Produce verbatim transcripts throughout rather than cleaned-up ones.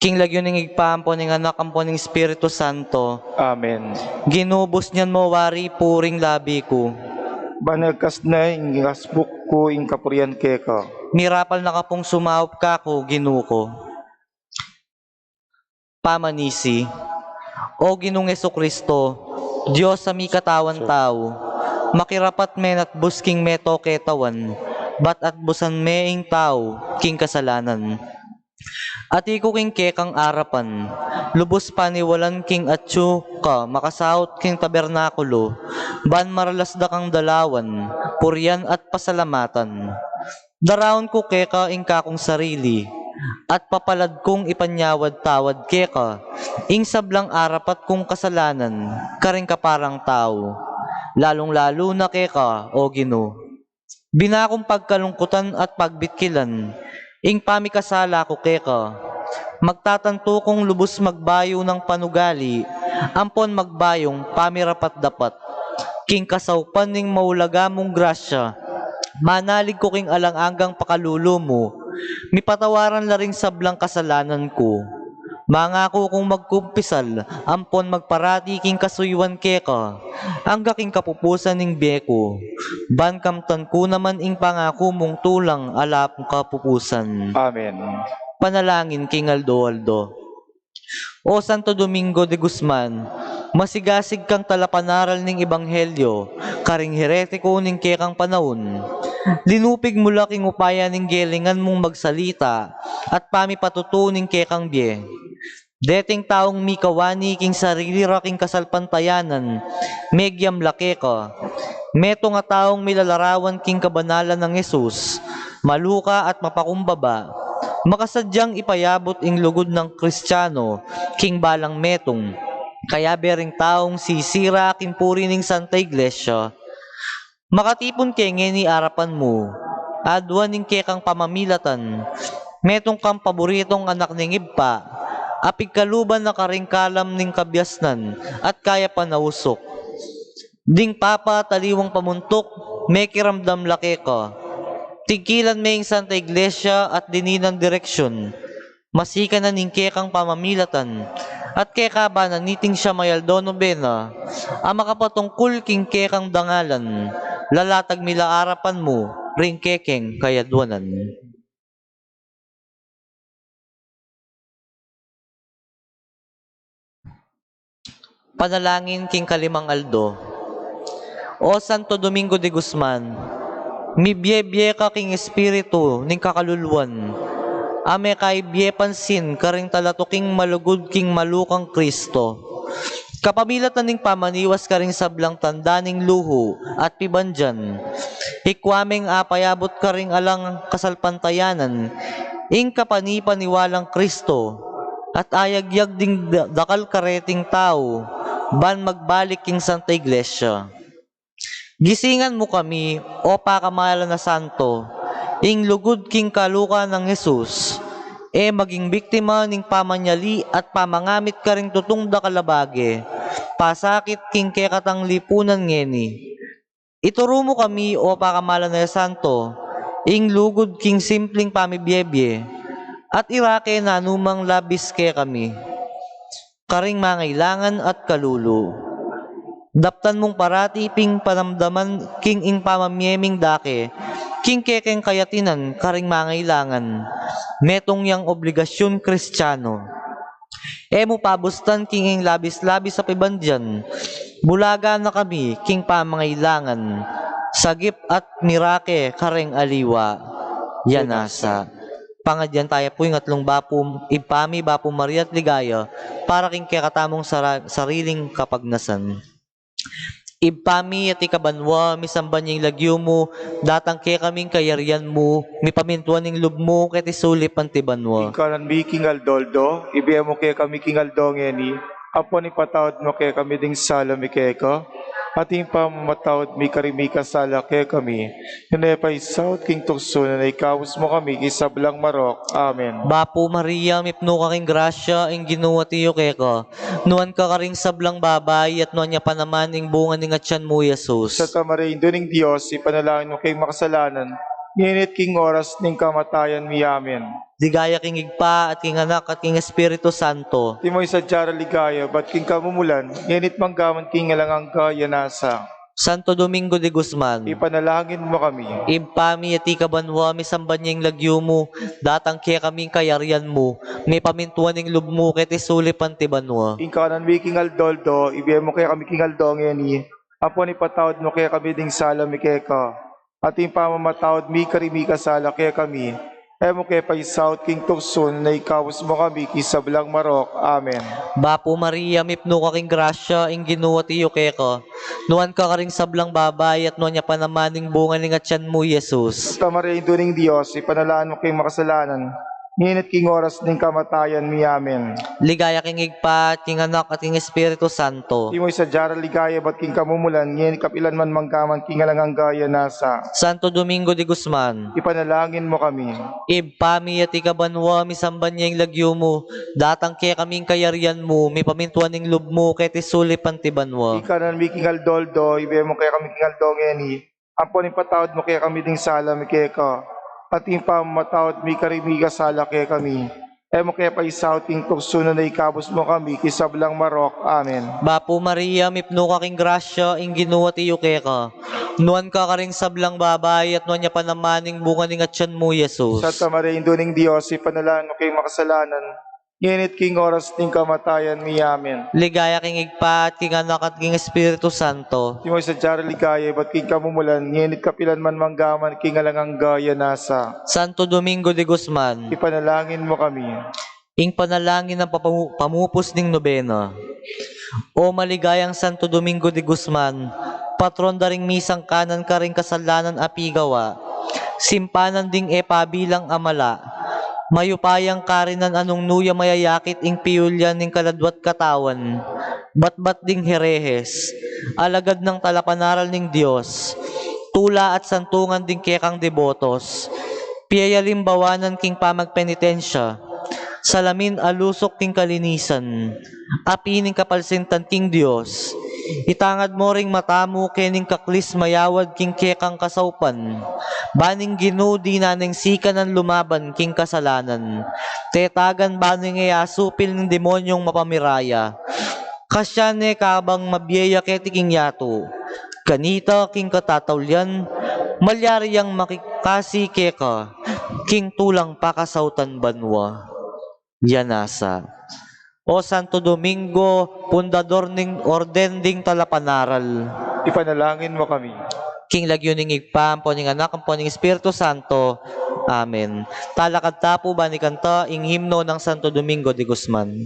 King lagyu ning Ibpa, ampo ning Anak, ampo ning Espiritu Santo. Amen. Ginu, busnan mu wari ing puring labi ku. Ban agkas na ing asbuk ku ing kapurian keka. Mirapal na ka pung sumaup kaku, Ginu ku. Pamanisi. O Ginung Jesucristo, Dios a mikatawan tau, makirapat me nang atbus king meto ke tawan, bat atbusan me ing tau king kasalanan. Ati ku king kekang arapan, lubus paniwalan king atyu ka makasaut king tabernakulu, ban maralas da kang dalawan, purian at pasalamatan. Daraun ku keka ing kakung sarili, at papalad kung ipanyawad-tawad keka ing sablang arapat kung kasalanan karing kaparang tau, lalung-lalu na keka, O Ginu. Bina kung pagkalungkutan at pagbitkilan ing pamikasala ku keka. Magtatantu kung lubus magbayu nang panugali, ampon magbayung pamirapat-dapat. King kasaupan ning maulaga mung grasya, manalig ku king alang anggang pakalulu mu, mipatawaran la ring sablang kasalanan ku. Mangaku kung magkumpisal, ampon magparati king kasuyuan keka, angga king kapupusan ning bie ku. Ban kamtan ku naman ing pangaku mung tulang alang kapupusan. Amen. Panalangin king aldo-aldo. O Santo Domingo de Guzman, masigasig kang talapanaral ning Ebanghelyo, karing heretiku ning kekang panaun. Linupig mu la king upaya ning gelingan mung magsalita at pamipatutu ning kekang bie. Deting taung mikawani king sarili ra king kasalpantayanan, megiam la keka. Metung a taung milalarawan king kabanalan nang Jesus, maluka at mapakumbaba, makasadyang ipayabut ing lugud nang Kristiano king balang metung. Kayabe ring taung sisira king puri ning Santa Iglesia. Makatipun ke ngeni arapan mu, aduan ing kekang pamamilatan, metung kang paburitung anak ning Ibpa, a pigkaluban na karing kalam ning kabiasnan at kayapanausuk. Ding papa at aliwang pamuntuk, mekiramdam la keka. Tigkilan me ing Santa Iglesia at dininan direksyun. Masikanan ing kekang pamamilatan, at kekabanan niting siyam a aldo nobena, a makapatungkul king kekang dangalan, lalatag mi la arapan mu, ring kekeng kayaduanan. Panalangin king kalimang aldo. O Santo Domingo de Guzman, mibie-bie ka king espiritu ning kakaluluan, a mekaibie pansin karing talatuking malugud king malukang Kristo. Kapamilatan ning pamaniwas karing sablang tanda ning luhu at pibandian, ikwa meng apayabut karing alang kasalpantayanan ing kapani-paniwalang Kristo, at ayagyag ding da-, dakal kareting tau, ban magbalik king Santa Iglesia. Gisingan mu kami, O pakamalan a santo, ing lugud king kaluka nang Jesus, e maging biktima ning pamanyali at pamangamit karing tutung dakal a bage, pasakit king kekatang lipunan ngeni. Ituru mu kami, O pakamalan a santo, ing lugud king simpling pamibie-bie, at irake nanumang labis kekami, karing mangailangan at kalulu. Daptan mung parati ping panamdaman king ing pamamie ming dake king kekeng kayatinan karing mangailangan, metung yang obligasyun Kristiano. E mu pabustan king ing labis-labis a pibandian, bulaga na kami king pamangailangan, sagip at mirake kareng aliwa. Yan nasa. Pangadyan taya pu ing atlung bapu, Ibpa mi, Bapu Maria at Ligaya, para king kekatamung sara-, sariling kapagnasan. Ibpa mi, atiu ka banua, misamban ya ing lagyu mu, datang kekami ing kayarian mu, mipamintuan ing lub mu, keti sulip anti banua. Ing kanan mi king aldo-aldo, ibie mu kekami king aldo ngeni, ampon ipatawad mu kekami ding sala mi keka, atiu ing pamamatawad mi karing mikasala kekami, nune paisaut king tuksu, nune ikabus mu kami king sablang marok. Amen. Bapu Maria, mipnu ka king grasya, ing Ginu atiu keka. Nuan ka karing sablang babai, at nuan ya pa naman ing bunga ning atian mu, Jesus. Santa Maria, Indu ning Dios, ipanalangin mu keng makasalanan, ngeni at king oras ning kamatayan mi. Amen. Ligaya king Ibpa, at king Anak, at king Espiritu Santo. Antimo ing sadya rang ligaya ibat king kamumulan, ngeni at mangga man king alang angga. Amen. Santo Domingo de Guzman, ipanalangin mu kami. Ibpa mi, atiu ka banua, misamban ya ing lagyu mu, datang kekami ing kayarian mu, mipamintuan ing lub mu keti sulip anti banua. Ing kakanan mi king aldo-aldo ibie mu kekami king aldo ngeni, ampon ipatawad mu kekami ding sala mi keka, anti ing pamamatawad mi karing mikasala kekami. E mu ke paisaut king tuksu, nune ikabus mu kami king sablang marok. Amen. Bapu Maria, mipnu ka king grasya, ing Ginu atiu keka. Nuan ka karing sablang babai, at nuan ya pa naman ing bunga ning atian mu, Jesus. Santa Maria, Indu ning Dios, ipanalangin mu kaming makasalanan, ngeni at king oras ning kamatayan mi. Amen. Ligaya king Ibpa, at king Anak, at king Espiritu Santo. Antimo ing sadya rang ligaya ibat king kamumulan, ngeni at kapilan man, mangga man king alang angga. Amen. Santo Domingo de Guzman, ipanalangin mu kami. Ibpa mi, atiu ka banua, misamban ya ing lagyu mu, datang kekami ing kayarian mu, mipamintuan ing lub mu keti sulip anti banua. Ing kakanan mi king aldo-aldo ibie mu kekami king aldo ngeni, ampon ipatawad mu kekami ding sala mi keka, anti ing pamamatawad mi karing mikasala kekami. E mu ke paisaut king tuksu, nune ikabus mu kami king sablang marok. Amen. Bapu Maria, mipnu ka king grasya, ing Ginu atiu keka. Nuan ka karing sablang babai, at nuan ya pa naman ing bunga ning atian mu, Jesus. Santa Maria, Indu ning Dios, ipanalangin mu kaming makasalanan, ngeni at king oras ning kamatayan mi. Amen. Ligaya king Ibpa, at king Anak, at king Espiritu Santo. Antimo ing sadya rang ligaya ibat king kamumulan, ngeni at kapilan man, mangga man king alang angga. Amen. Santo Domingo de Guzman, ipanalangin mu kami. Ing panalangin a papamu-, pamupus ning nobena. O maligayang Santo Domingo de Guzman, patron da ring misangkanan karing kasalanan a pigawa, simpanan ding e pabilang a mala, mayupayang karinan a nung nu ya mayayakit ing piyulyan ning kaladwa't katawan, batbat ding herehes, alagad nang talapanaral ning Dios, tula at santungan ding kekang debotos, piyayalimbawanan king pamagpenitensya, salamin a lusuk king kalinisan, api ning kapalsintan king Dios. Itangad mu ring mata mu kening kaklis mayawad king kekang kasaupan, ban ing Ginu dinan neng sikanan lumaban king kasalanan, tetagan ban neng e asupil ning demonyung mapamiraya. Kasyan ne kabang mabie ya keti king yatu, kanita king katataulian, malyari yang makikasi keka king tulang pakasautan banua. Amen. O Santo Domingo, pundador ning orden ding talapanaral, ipanalangin mu kami. King lagyu ning Ibpa, ampo ning Anak, ampo ning Espiritu Santo. Amen. Talakad ta pu ban ikanta ing himno nang Santo Domingo de Guzman.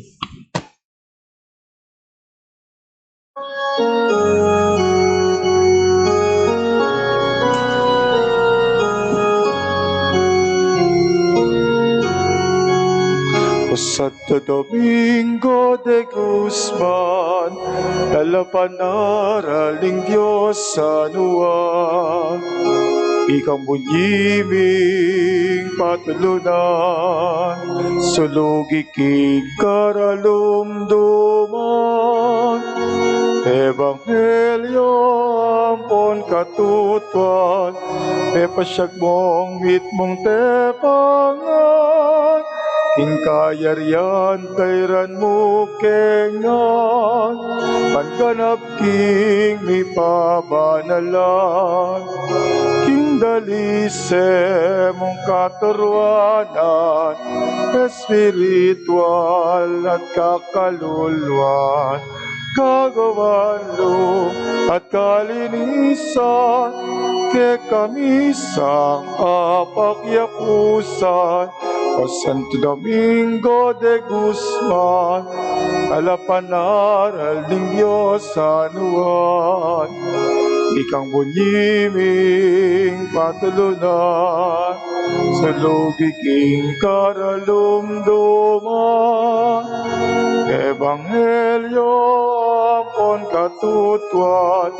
O Santo Domingo de Guzman, talapanaral ning Dios a nua, ikang bunyi ming patulunan, sulugi king karalumduman, ebanghelyo ampon katutuan, e pasiag mung mitmung tepangan, king kayarian kairan mu kengan, pangganap king mipabanalan, king dalise mung katuruanan, espiritual at kakaluluan, kagawan lub at kalinisan, kekami sang kapagyapusan, O Santo Domingo de Guzman, talapanaral ning Dios a nua, ikang bunyi ming patulunan, sulugi king karalumduman, ebanghelyo ampon katutuan,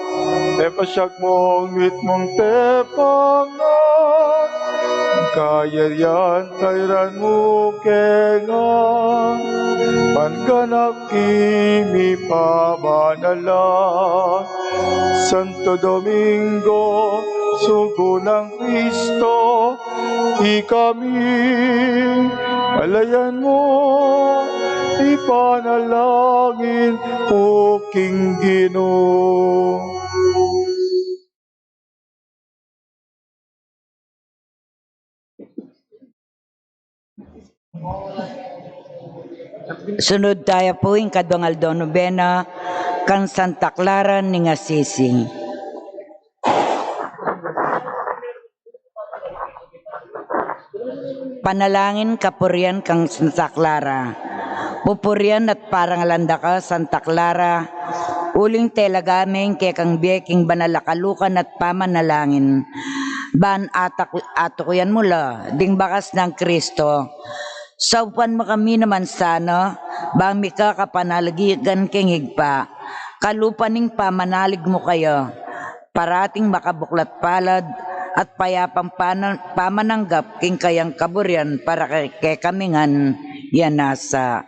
e pasiag mung mitmung tepangan, Kayarian tairan mu keng mangganap king mipamanalan. Santo Domingo, sugo nang Kristo, ikami alayan mu, ipanalangin mu king Ginu. Sunod taya pu ing kaduang aldo nobena kang Santa Clara ning Assisi. Panalangin kapurian kang Santa Clara. Pupurian at parangalan da ka, Santa Clara, uling telaga me ing kekang bie king banal a kalukan at pamanalangin. Ban atak-, atukuyan mu la ding bakas nang Kristo. Saupan mu kami naman sana, bang mika kapanaligan king Ibpa. Kalupa ning pamanalig mu kaya, parating makabuklat palad at payapang pana-, pamananggap king kayang kaburian para ke-, kekami ngan. Yana sa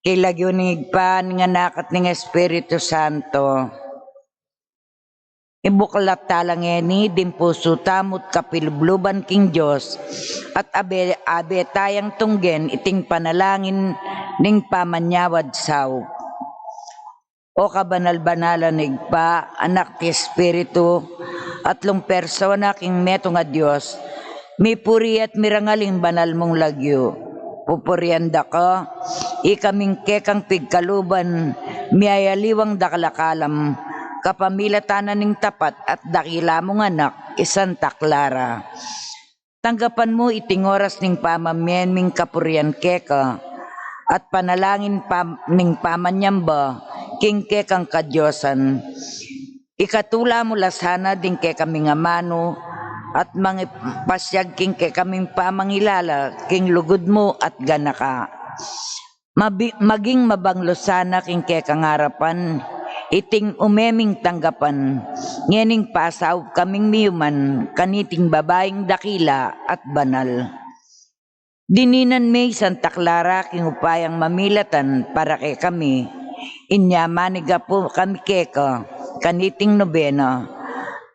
king lagyu ning Ibpa, ning Anak, at ning Espiritu Santo. Ibuklat tala ngeni ding pusu tamu't kapilubluban king Dios, at abe, abe tayang tunggen iting panalangin ning pamanyawad saup. O kabanal-banalan Ibpa, Anak, at Espiritu, atlung persona king metung a Dios, mipuri at mirangal ing banal mung lagyu. Pupurian da ka, ikaming kekang pigkaluban, miyayaliwang dakal a kalam, kapamilatan na ning tapat at dakila mung anak, i Santa Clara. Tanggapan mu iting oras ning pamamie ming kapurian keka, at panalangin pam-, ning pamanyamba king kekang kadiosan. Ikatula mu la sana ding kekaming amanu, at mangipasiag king kekaming pamangilala king lugud mu at ganaka. Mabi-, maging mabanglo sana king kekang arapan iting ume ming tanggapan, ngening pasaup kaming miyuman kaniting babaing dakila at banal. Dininan me i Santa Clara king upayang mamilatan para kekami. Inya manigapu kami keka kaniting nobena.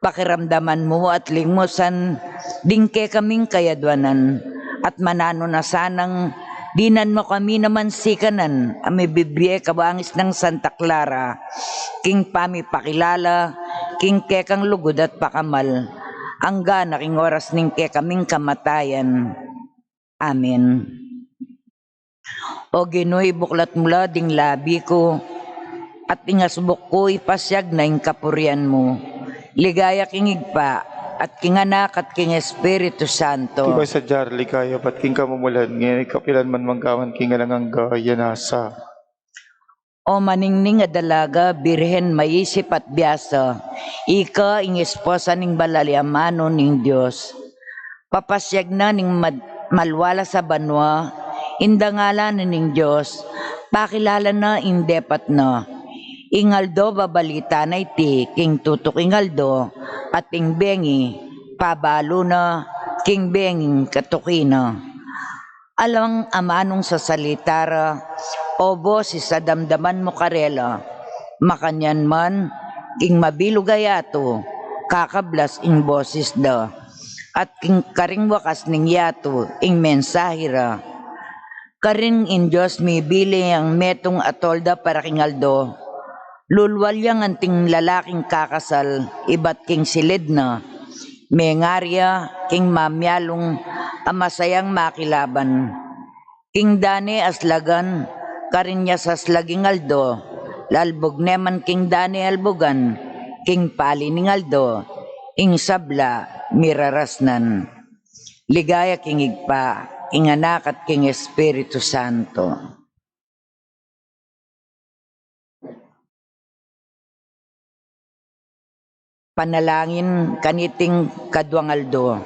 Pakiramdaman mu at lingmusan ding kekaming kayadwanan, at mananu na sanang dinan mu kami naman sikanan a mibibie kawangis nang Santa Clara king pamipakilala king kekang lugud at pakamal, angga na king oras ning kekaming kamatayan. Amen. O Ginu, ibuklat mu la ding labi ku, at ing asbuk ku ipasiag na ing kapurian mu. Ligaya king Ibpa, at king Anak, at king Espiritu Santo. King sadya at ligaya, at king kamumulan, ngeni at kapilan man, mangga man king alang angga. Yana sa. O maningning a dalaga, birhen, maisip at biasa, ika ing esposa ning banal a amanu ning Dios. Papasiag na ning mad-, malualas a banua ing dangalan na ning Dios, pakilala na ing depat na. Ing aldo babalita na iti king tutuking aldo, at ing bengi pabalu na king benging katuki na. Alang amanung sasalita ra, o bosis a damdaman mu karela, makanyan man king mabilug a yatu, kakablas ing bosis da, at king karing wakas ning yatu ing mensahe ra. Karin ing Dios mibili yang metung a tolda para king aldo. Lulwal yang anting lalaking kakasal ibat king silid na. Mengari ya king mamialung a masayang makilaban. King dane aslagan, karin ya saslag ing aldo, lalbug ne man king dane albugan, king pali ning aldo, ing sabla mirarasnan. Ligaya king Ibpa, king Anak, at king Espiritu Santo. Panalangin kaniting kaduang aldo.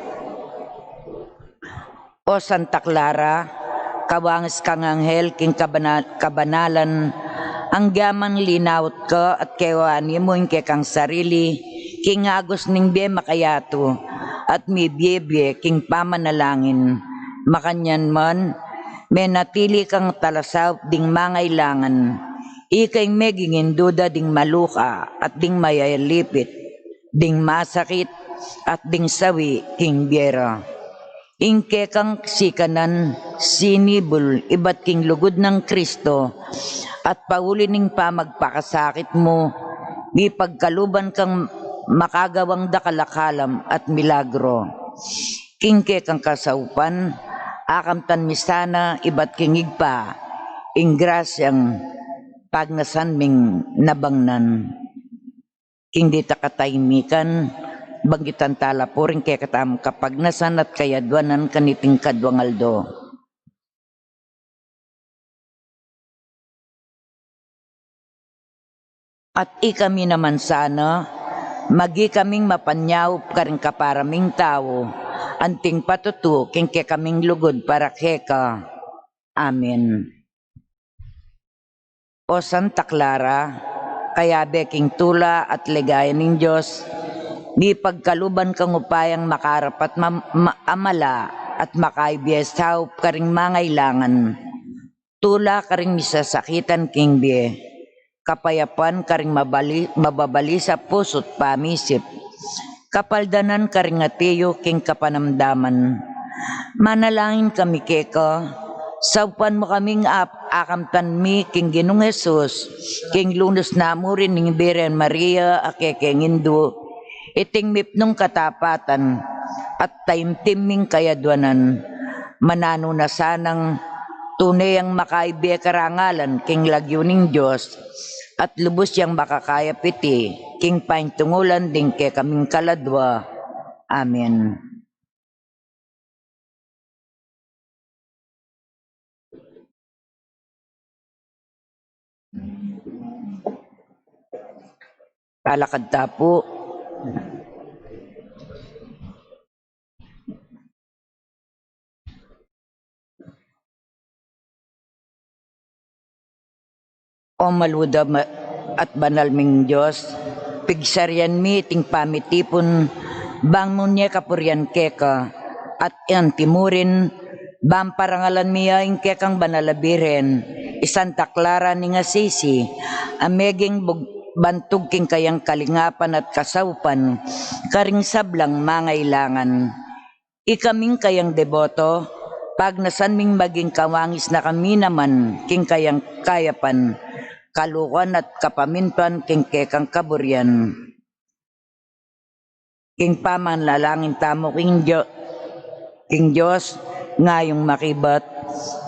O Santa Clara, kawangis kang anghel king kabana-, kabanalan, angga man linaut ka at kewani mu ing kekang sarili king agus ning bie makayatu, at mibie-bie king pamanalangin. Makanyan man, menatili kang talasaup ding mangailangan. Ika ing meging indu da ding maluka at ding mayalipit, ding masakit at ding sawi king bie ra. Ing kekang sikanan, sinibul ibat king lugud nang Kristo, at pauli ning pamagpakasakit mu, mipagkaluban kang makagawang dakal a kalam at milagro. King kekang kasaupan, akamtan mi sana ibat king Ibpa ing grasyang pagnasan ming nabangnan. King dita kataimikan, banggitan tala pu ring kekatamung kapagnasan at kayadwanan kaniting kaduang aldo. At ikami naman sana, magi kaming mapanyaup karing kapara ming tau, anting patutu king kekaming lugud para keka. Amen. O Santa Clara, kayabe king tula at ligaya ning Dios, mipagkaluban kang upayang makarapat mam-, ma-, amala at makaibie saup karing mangailangan. Tula karing misasakitan king bie, kapayapan karing mabali-, mababalisa pusu't pamisip, kapaldanan karing atiu king kapanamdaman. Manalangin kami keka, saupan mu kaming ap-, akamtan mi king Ginung Jesus, king lunus na mu rin ning Birhen Maria a kekeng Indu, iting mipnung katapatan at taimtim ming kayadwanan. Mananu na sanang tune yang makaibie karangalan king lagyu ning Dios, at lubus yang makakayap iti king paintungulan ding kekaming kaladwa. Amen. Talakad ta pu. O maluda ma-, at banal ming Dios, pigsarian mi iting pamitipun, bang munye kapurian keka, at antimurin, bang parangalan mi ya ing kekang banal a Birhen, i Santa Clara ning Assisi, a meging bug-, bantug king kayang kalingapan at kasaupan, karing sablang mangailangan. Ikaming kayang deboto, pagnasan ming maging kawangis na kami naman king kayang kayapan, kalukuan at kapamintuan king kekang kaburian. King pamanalangin tamu king Dio-, king Dios, ngayung makibat,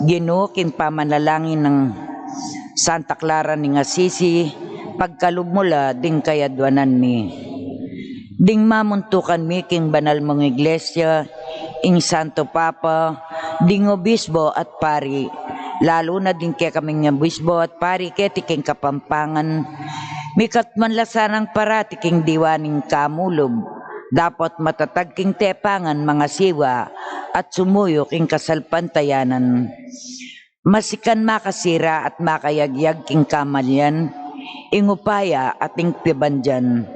Ginu, king pamanalangin nang Santa Clara ning Assisi, pagkalub mu la ding kayadwanan mi. Ding mamuntukan mi king banal mung Iglesia, ing Santo Papa, ding obispo at pari, lalu na ding kekaming obispo at pari keti king Kapampangan, mikat man la sanang parati king diwa ning kamulub, dapot matatag king tepangan mangasiwa at sumuyu king kasalpantayanan. Masikan makasira at makayagyag king kamalian, ing upaya at ing pibandian.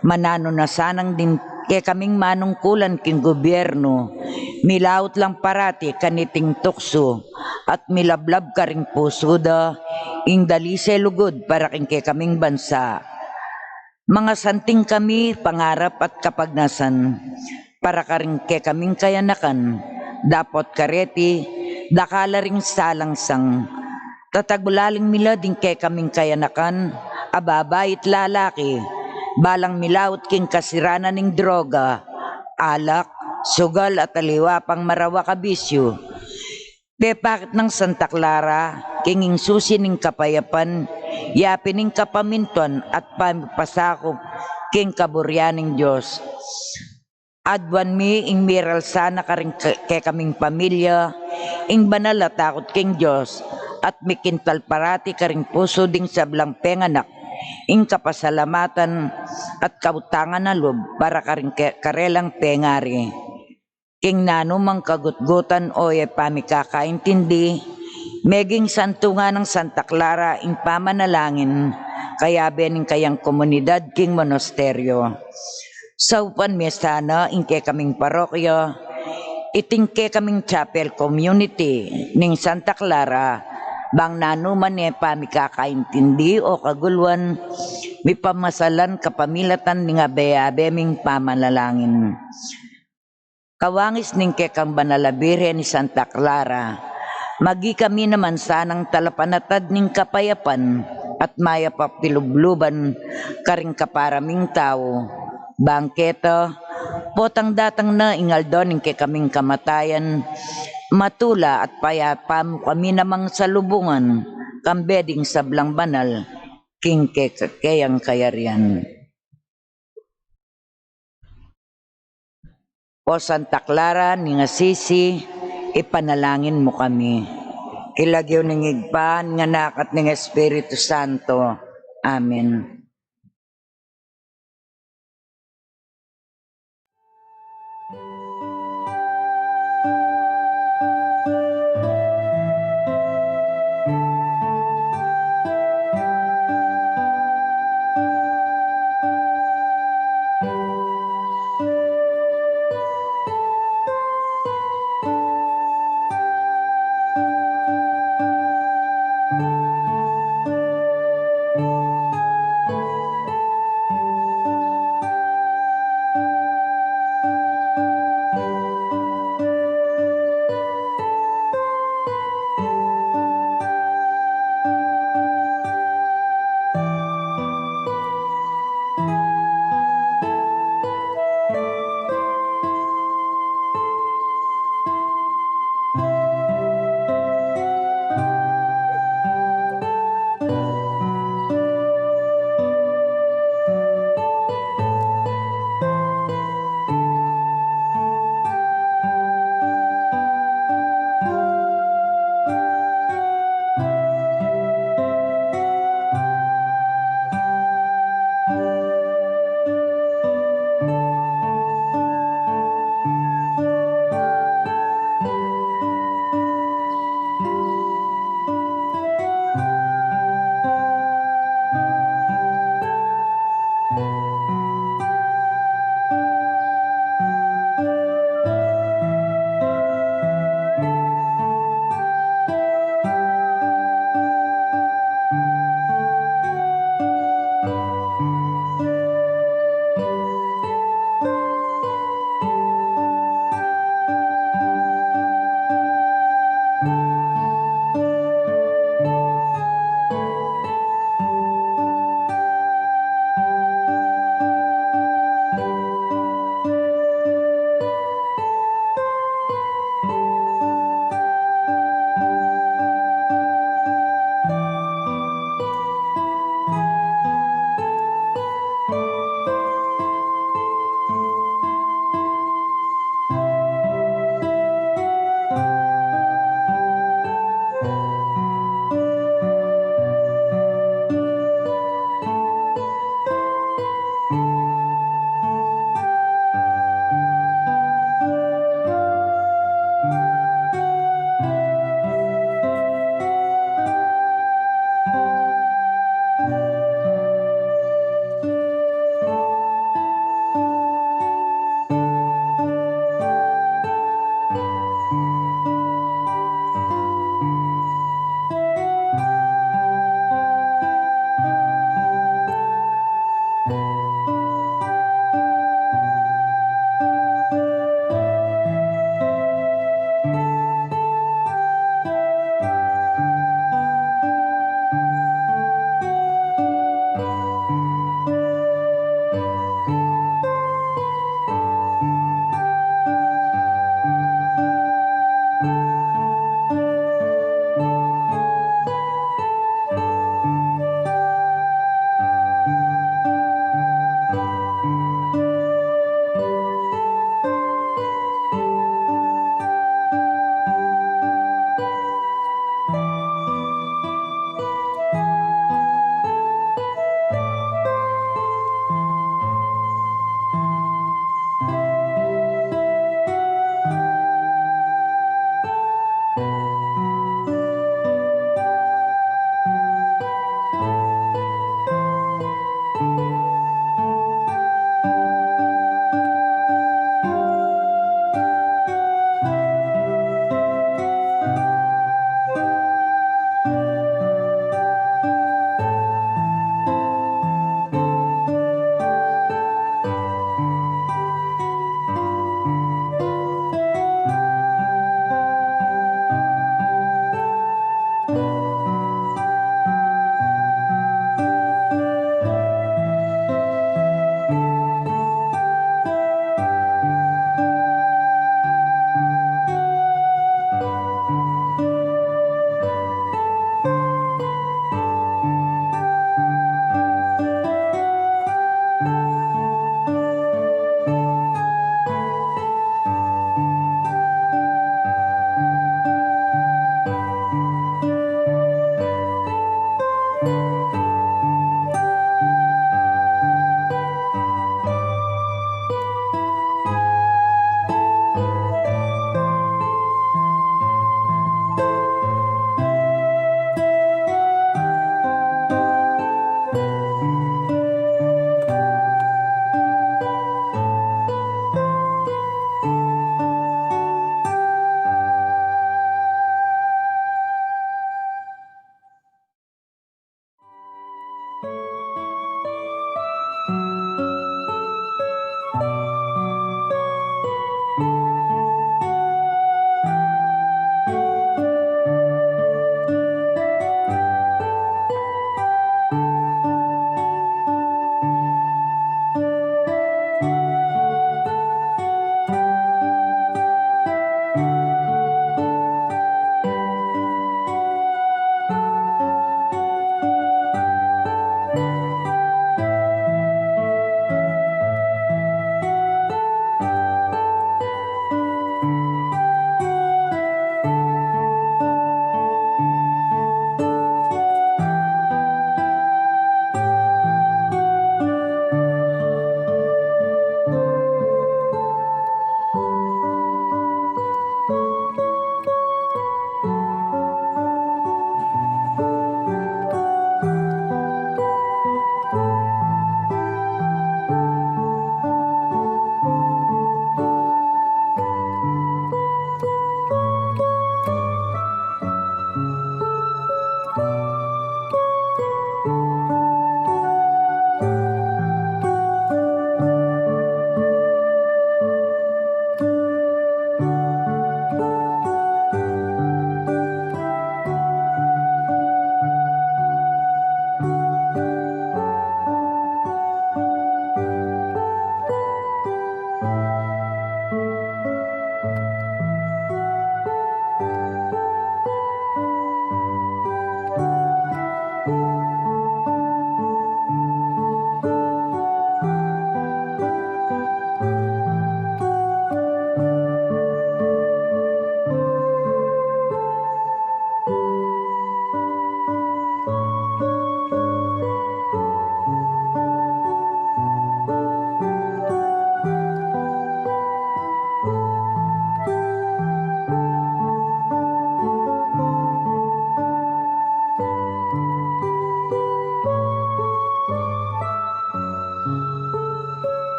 Mananu na sanang ding kekaming manungkulan king gubiernu, milaut lang parati kaniting tuksu, at milablab karing pusu da, ing dalise lugud para king kekaming bansa. Mangasanting kami pangarap at kapagnasan, para karing kekaming kayanakan, dapot kareti, dakal la ring salangsang. Tatagulaling mi la ding kekaming kayanakan, a babai at lalaki, balang milaut king kasiranan ning droga, alak, sugal at aliwa pang marawak a bisyu. Pepakit nang Santa Clara, king ing susi ning kapayapan, yapin ning kapamintuan at pamipasakup, king kaburian ning Dios. Aduan mi ing miral sana karing ke-, kekaming pamilya, ing banal a takut king Dios, at mikintal parati karing pusu ding sablang penganak, ing kapasalamatan at kautangan a lub para karing ke-, karelang pengari. King nanumang kagutgutan o e pamikakaintindi, meging santungan nang Santa Clara ing pamanalangin, kayabe ning kayang komunidad king monasteryo. Saupan me sana ing kekaming parokya, iting kekaming chapel community ning Santa Clara, bang nanu man e pamikakaintindi o kaguluan, mipamasalan kapamilatan ning abe-abe ming pamanalangin. Kawangis ning kekang banal a Birhen i Santa Clara, magi kami naman sanang talapanatad ning kapayapan at mayap a pilubluban karing kapara ming tau, bang keta, potang datang na ing aldo ning kekaming kamatayan, matula at payapa mu kami namang salubungan, kambe ding sablang banal, king ke-, kekang kayarian. O Santa Clara ning Assisi, ipanalangin mu kami. King lagyu ning Ibpa, ning Anak, at ning Espiritu Santo. Amen.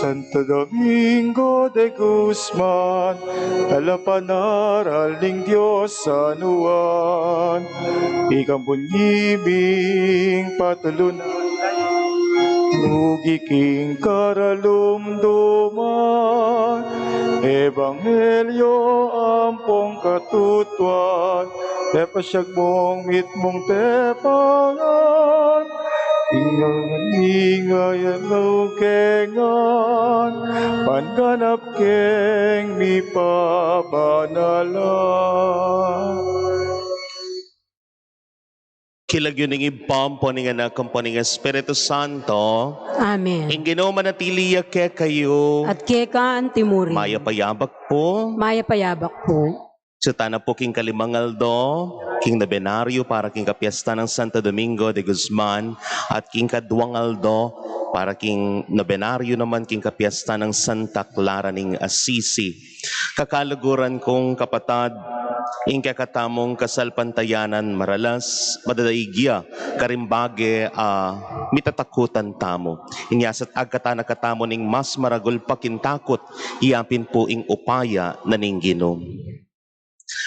Santo Domingo de Guzman, talapanaral ning Dios San Juan, ika ing bunyi ming patulunan, ugi king karalumduman, ebanghelyo ampong katutuan, tepasyag mung mitmung tepangan, ing ngan ing ayan lukengan, pangganap king mipabanalan. King lagyu ning Ibpa, ampo ning Anak, ampo ning Espiritu Santo. Amen. Ing Ginu manatili ya kekayu. At keka antimurin. Mayap a yabak pu. Mayap a yabak pu. Sutana pu king kalimang aldo king nobenaryo para king kapiesta nang Santo Domingo de Guzman, at king kaduang aldo para king nobenaryo naman king kapiesta nang Santa Clara ning Assisi. Kakaluguran kung kapatad, ing kekatamung kasalpantayanan maralas madadaig ya karing bage a mitatakutan tamu. Inya sat agkatan na katamu ning mas maragul pa king takut, iya pin pu ing upaya na ning Ginu.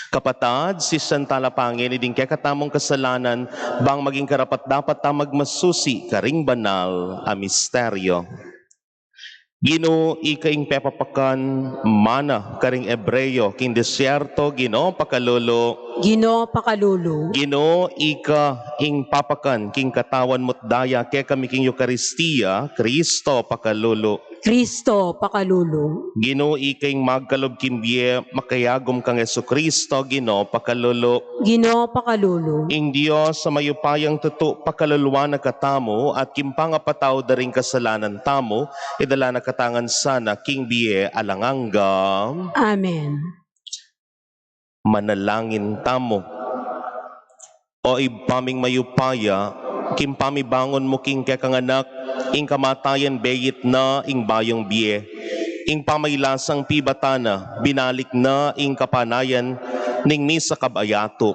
Kapatad, sisian tala pa ngeni ding kekatamung kasalanan, bang maging karapat-dapat ta magmasusi karing banal a misteryo. Ginu, ika ing pepapakan mana karing Ebreo king desierto, Ginu, pakalulu. Ginu, pakalulu. Ginu, ika ing papakan king katawan mu't daya kekami king Eukaristia, Kristo, pakalulu. Kristo, pakalulu. Ginu, ika ing magkalub king bie, makayagum kang Jesucristo, Ginu, pakalulu. Ginu, pakalulu. Ing Dios a mayupayang tutu, pakaluluan na katamu, at king pangapatawad da ring kasalanan tamu, idala na katamu ngan sana king bie alang angga. Amen. Manalangin tamu. O Ibpa ming mayupaya, king pamibangun mu king kekang Anak, ing kamatayan beit na ing bayung bie. Ing pamaglasang pibatan na, binalik na ing kapanayan ning misakab a yatu.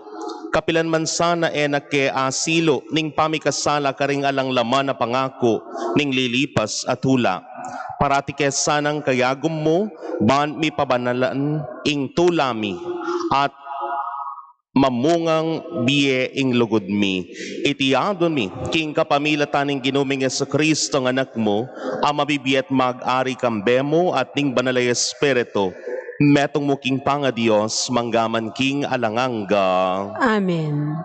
Kapilan man sana e na ke asilu ning pamikasala karing alang laman a pangaku ning lilipas a tula. Parati ke sanang kayagum mu, ban mipabanalan ing tula mi, at mamungang bie ing lugud mi. Iti adwan mi king kapamilatan ning Ginu ming Jesucristo a Anak mu, a mabibie at mag-ari kambe mu at ning Banal a Espiritu, metung mu king pangaDios, mangga man king alang angga. Amen.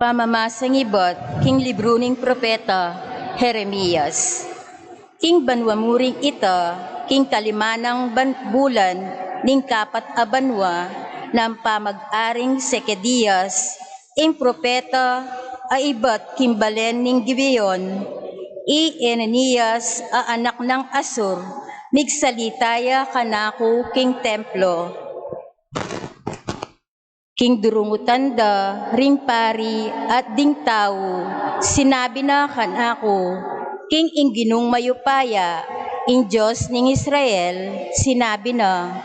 Pamamasang ibat king libru ning propeta Jeremias. King banua mu ring ita, king kalima nang ban-, bulan ning kapat a banua nang pamag-aring Secedias, ing propeta a ibat king balen ning Gibeon, i Hananias a anak nang Azur, migsalita ya kanaku king templo. King durungutan da ring pari at ding tau, sinabi na kanaku, king ing Ginung mayupaya, ing Dios ning Israel, sinabi na,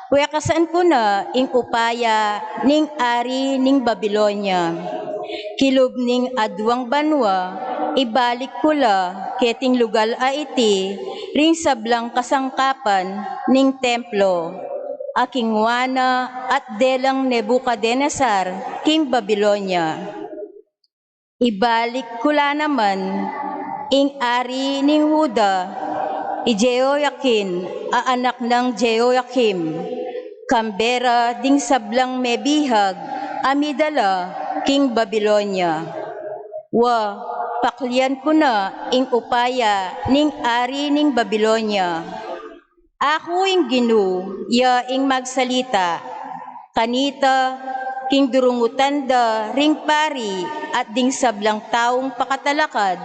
wekasan ku na ing upaya ning ari ning Babilonia. Kilub ning aduang banua, ibalik ku la keting lugal a iti ring sablang kasangkapan ning templo a kingua na at delang Nebukadenesar king Babilonia. Ibalik ku la naman ing ari ning Juda, i Jehoiakin a anak nang Jehoiakim, kambe ra ding sablang mebihag a midala king Babilonia. Wa, paklian ku na ing upaya ning ari ning Babilonia. Aku ing Ginu, ya ing magsalita. Kanita, king durungutan da ring pari at ding sablang taung pakatalakad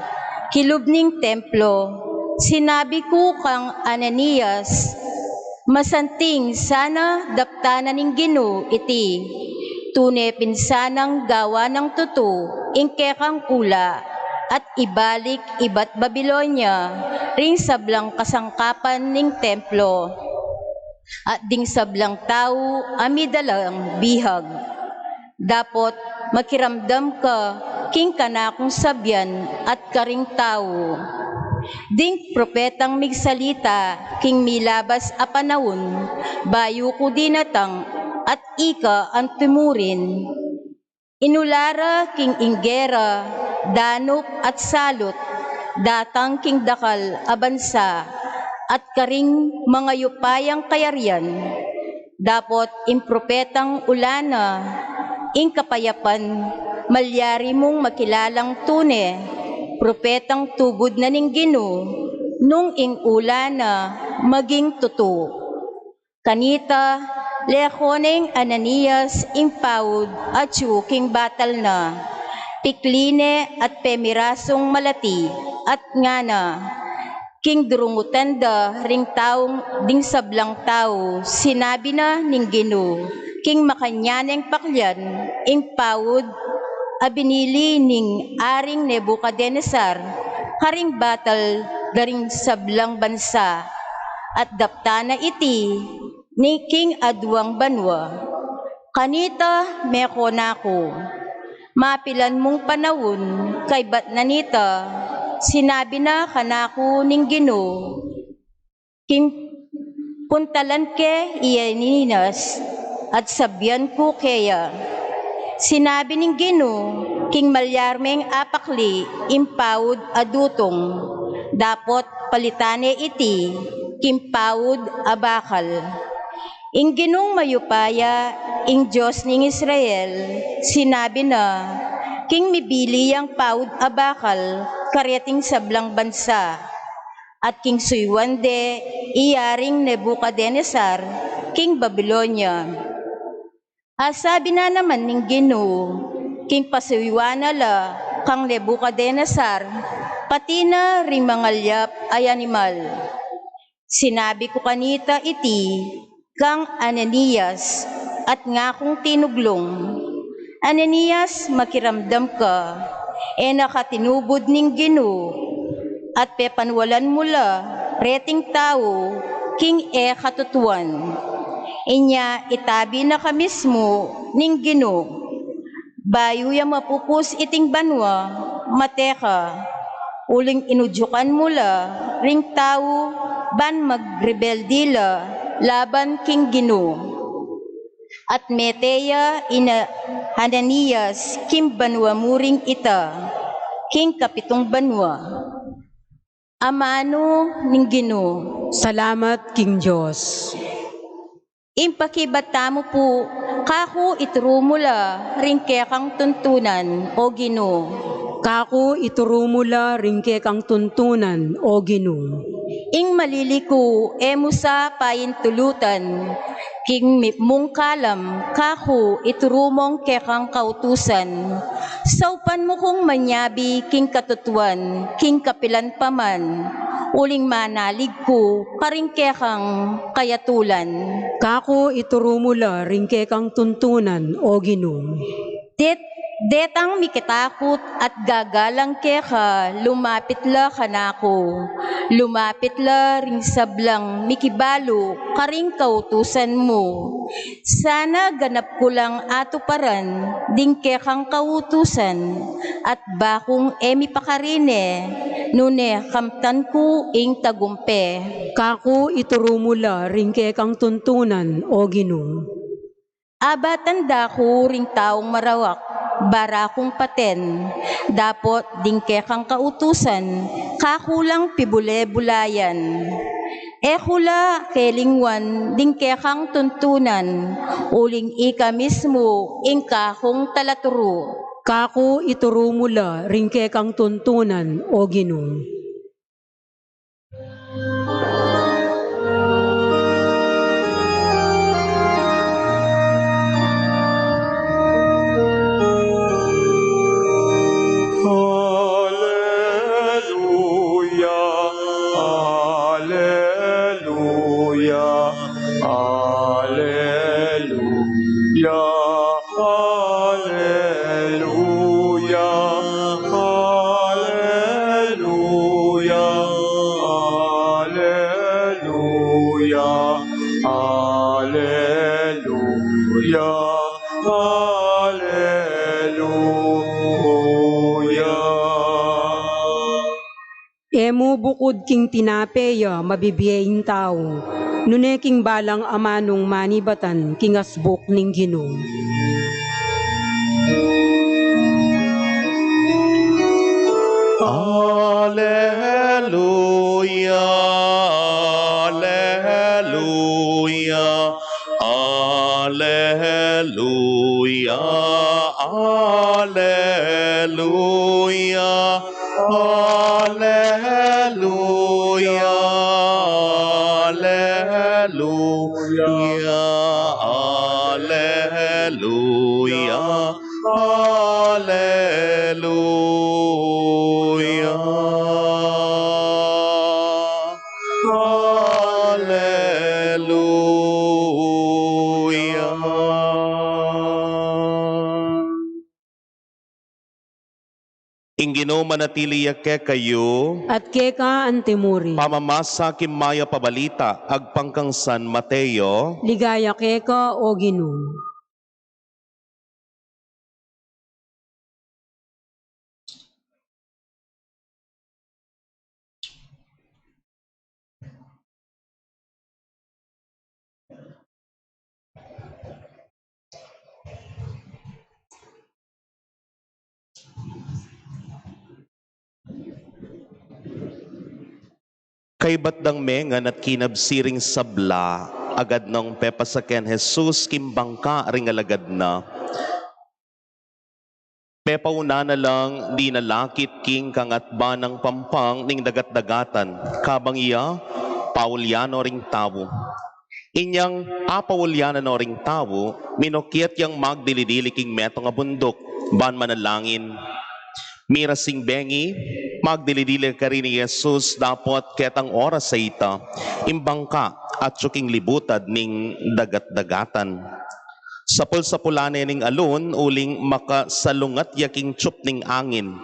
kilub ning templo, sinabi ku kang Hananias, masanting sana daptan na ning Ginu iti. Tune pin sanang gawan nang tutu ing kekang kula, at ibalik ibat Babilonia ring sablang kasangkapan ning templo at ding sablang tau a midalang bihag. Dapot makiramdam ka king kanakung sabian at karing tau, ding propetang migsalita king milabas a panaun, bayu ku dinatang at ika antimurin. Inula ra king inggera, danup at salut, datang king dakal a bansa, at karing mangayupayang kayarian. Dapot ing propetang ula na, ing kapayapan, malyari mung makilalang tune, propetang tubud na ning Ginu, nung ing ula na maging tutu. Kanita, leko neng Ananias ing paud atyu king batal na, pikli ne at pemirasung malati, at ngana, king durungutan da ring taung ding sablang tau, sinabi na ning Ginu, king makanyan neng paklian ing paud a binili ning Aring Nebukadenesar karing batal da ring sablang bansa, at daptan na iti ni king aduang banua. Kanita, meko na ku. Mapilan mung panaun, kaybat na nita, sinabi na kanaku ning Ginu, king puntalan ke i Ananias, at sabian ku keya, sinabi ning Ginu, king malyari meng apakli ing paud a dutung, dapot palitan ne iti king paud a bakal. Ing Ginung mayupaya, ing Dios ning Israel, sinabi na, king mibili yang paud a bakal kareting sablang bansa, at king suyuan de i Aring Nebukadenesar king Babilonia. Asabi na naman ning Ginu, king pasuyuan na la kang Nebukadenesar, pati na ring mangalyap a animal. Sinabi ku kanita iti kang Ananias, at ngakung tinuglung, Ananias, makiramdam ka. E na ka tinubud ning Ginu, at pepanwalan mu la reting tau king e katutuan. Inya itabi na ka mismu ning Ginu. Bayu ya mapupus iting banua, mate ka, uling inudyukan mu la ring tau ban magrebelde la laban king Ginu. At mete ya i Ananias king banua mu ring ita, king kapitung banua. Amanu ning Ginu. Salamat king Dios. Ing pakibat tamu pu, kaku ituru mu la ring kekang tuntunan, o Ginu. Kaku ituru mu la ring kekang tuntunan, o Ginu. Ing maliliku e mu sa paintulutan, king mipmung kalam kaku ituru mung kekang kautusan. Saupan mu kung manyabi king katutuan, king kapilan pa man, uling manalig ku karing kekang kayatulan. Kaku ituru mu la ring kekang tuntunan, o Ginu. Det-, detang mikitakut at gagalang keka, lumapit la kanaku. Lumapit la ring sablang mikibalu karing kautusan mu. Sana ganap ku lang atuparan ding kekang kautusan, at bakung e mi pakarine, nune kamtan ku ing tagumpe. Kaku ituru mu la ring kekang tuntunan, o Ginu. Abatan da ku ring taung marawak, barakung paten, dapot ding kekang kautusan, kaku lang pibule-bulayan. E ku la kelingwan ding kekang tuntunan, uling ika mismu ing kakung talaturu. Kaku ituru mu la ring kekang tuntunan, o Ginu. Aleluya, aleluya, aleluya, aleluya, aleluya. Mu bukud king tinape ya mabibie ing tau, nune king balang amanung manibatan king asbuk ning Ginu. Aleluya, aleluya, aleluya, aleluya, aleluya, aleluya, aleluya, aleluya. Aleluya. Ing Ginu manatili ya kekayu. At keka anti mu rin. Pamamasa king mayap a balita agpang kang San Mateo. Ligaya keka, O Ginu. Kaybat dang mengan at kinabsi ring sabla, agad nong pepasa keng Jesus king bangka ring alagad na. Pepauna na lang dinalakit king kangatba nang pampang ning dagat-dagatan, kabang iya paulyan no ring tau. Inyang apaulyanan no ring tau, minukyat yang magdili-dili king metung a bunduk, ban manalangin. Mirasing bengi, magdili-dili karin i Jesus dapot ketang oras a ita, ing bangka atyu king libutad ning dagat-dagatan. Sapul-sapulan ne ning alun uling makasalungat ya king tsup ning angin.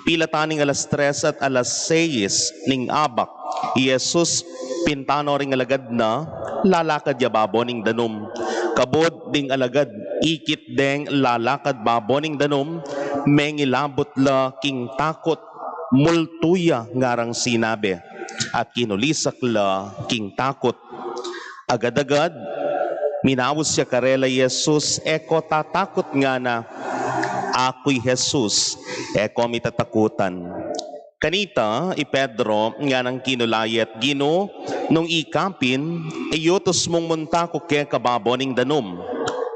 Pilatan ning alas tres at alas seis ning abak, i Jesus pinta no ring alagad na, lalakad ya babo ning danum. Kabud ding alagad ikit deng lalakad babo ning danum, mengilabut la king takut, multu ya ngarang sinabi, at kinulisak la king takut. Agad-agad, minaus ya karela i Jesus, "E ko tatakut," ngana, "Aku i Jesus, e ko mi tatakutan." Kanita i Pedro nganang kinulait, "Ginu, nung ikapin, iyutus mung munta ku keka babo ning danum."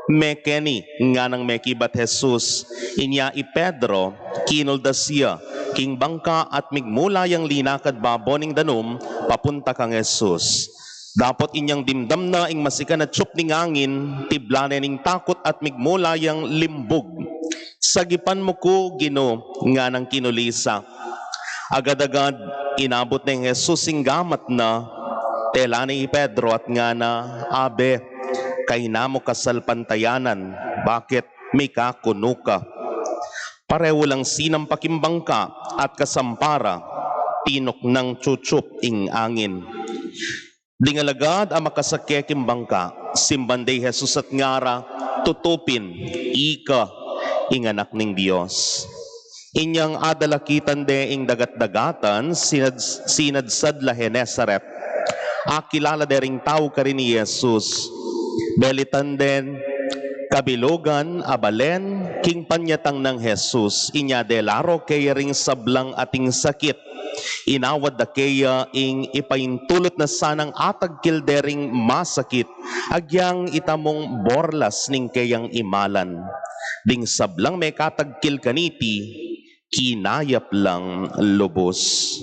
"Mekeni," nganang mekibat Jesus. Inya i Pedro, kinuldas ya king bangka at migmula yang linakad babo ning danum papunta kang Jesus. Dapot inyang dimdam na ing masikan a tsup ning angin, tibla ne ning takut at migmula yang limbug. "Sagipan mu ku, Ginu," nganang kinulisak. Agad-agad inabut neng Jesus ing gamat na, tela ne i Pedro at ngana, "Abe, kayna mu kasalpantayanan, bakit mikakunu ka?" Parehu lang sinampa king bangka at kasampa ra, tinuknang tsutsup ing angin. Ding alagad a makasake king bangka, simban de i Jesus at ngara, "Tutu pin, ika ing Anak ning Dios." Inyang adalakitan de ing dagat-dagatan, sinad-, sinadsad la Genesaret. Akilala de ring tau karin i Jesus. Belitan den kabilugan a balen king panyatang nang Jesus. Inya dela ro keya ring sablang ating sakit. Inawad da keya ing ipaintulut na sanang atagkil dering masakit, agyang itamung borlas ning keyang imalan. Ding sablang mekatagkil kaniti, kinayap lang lubus.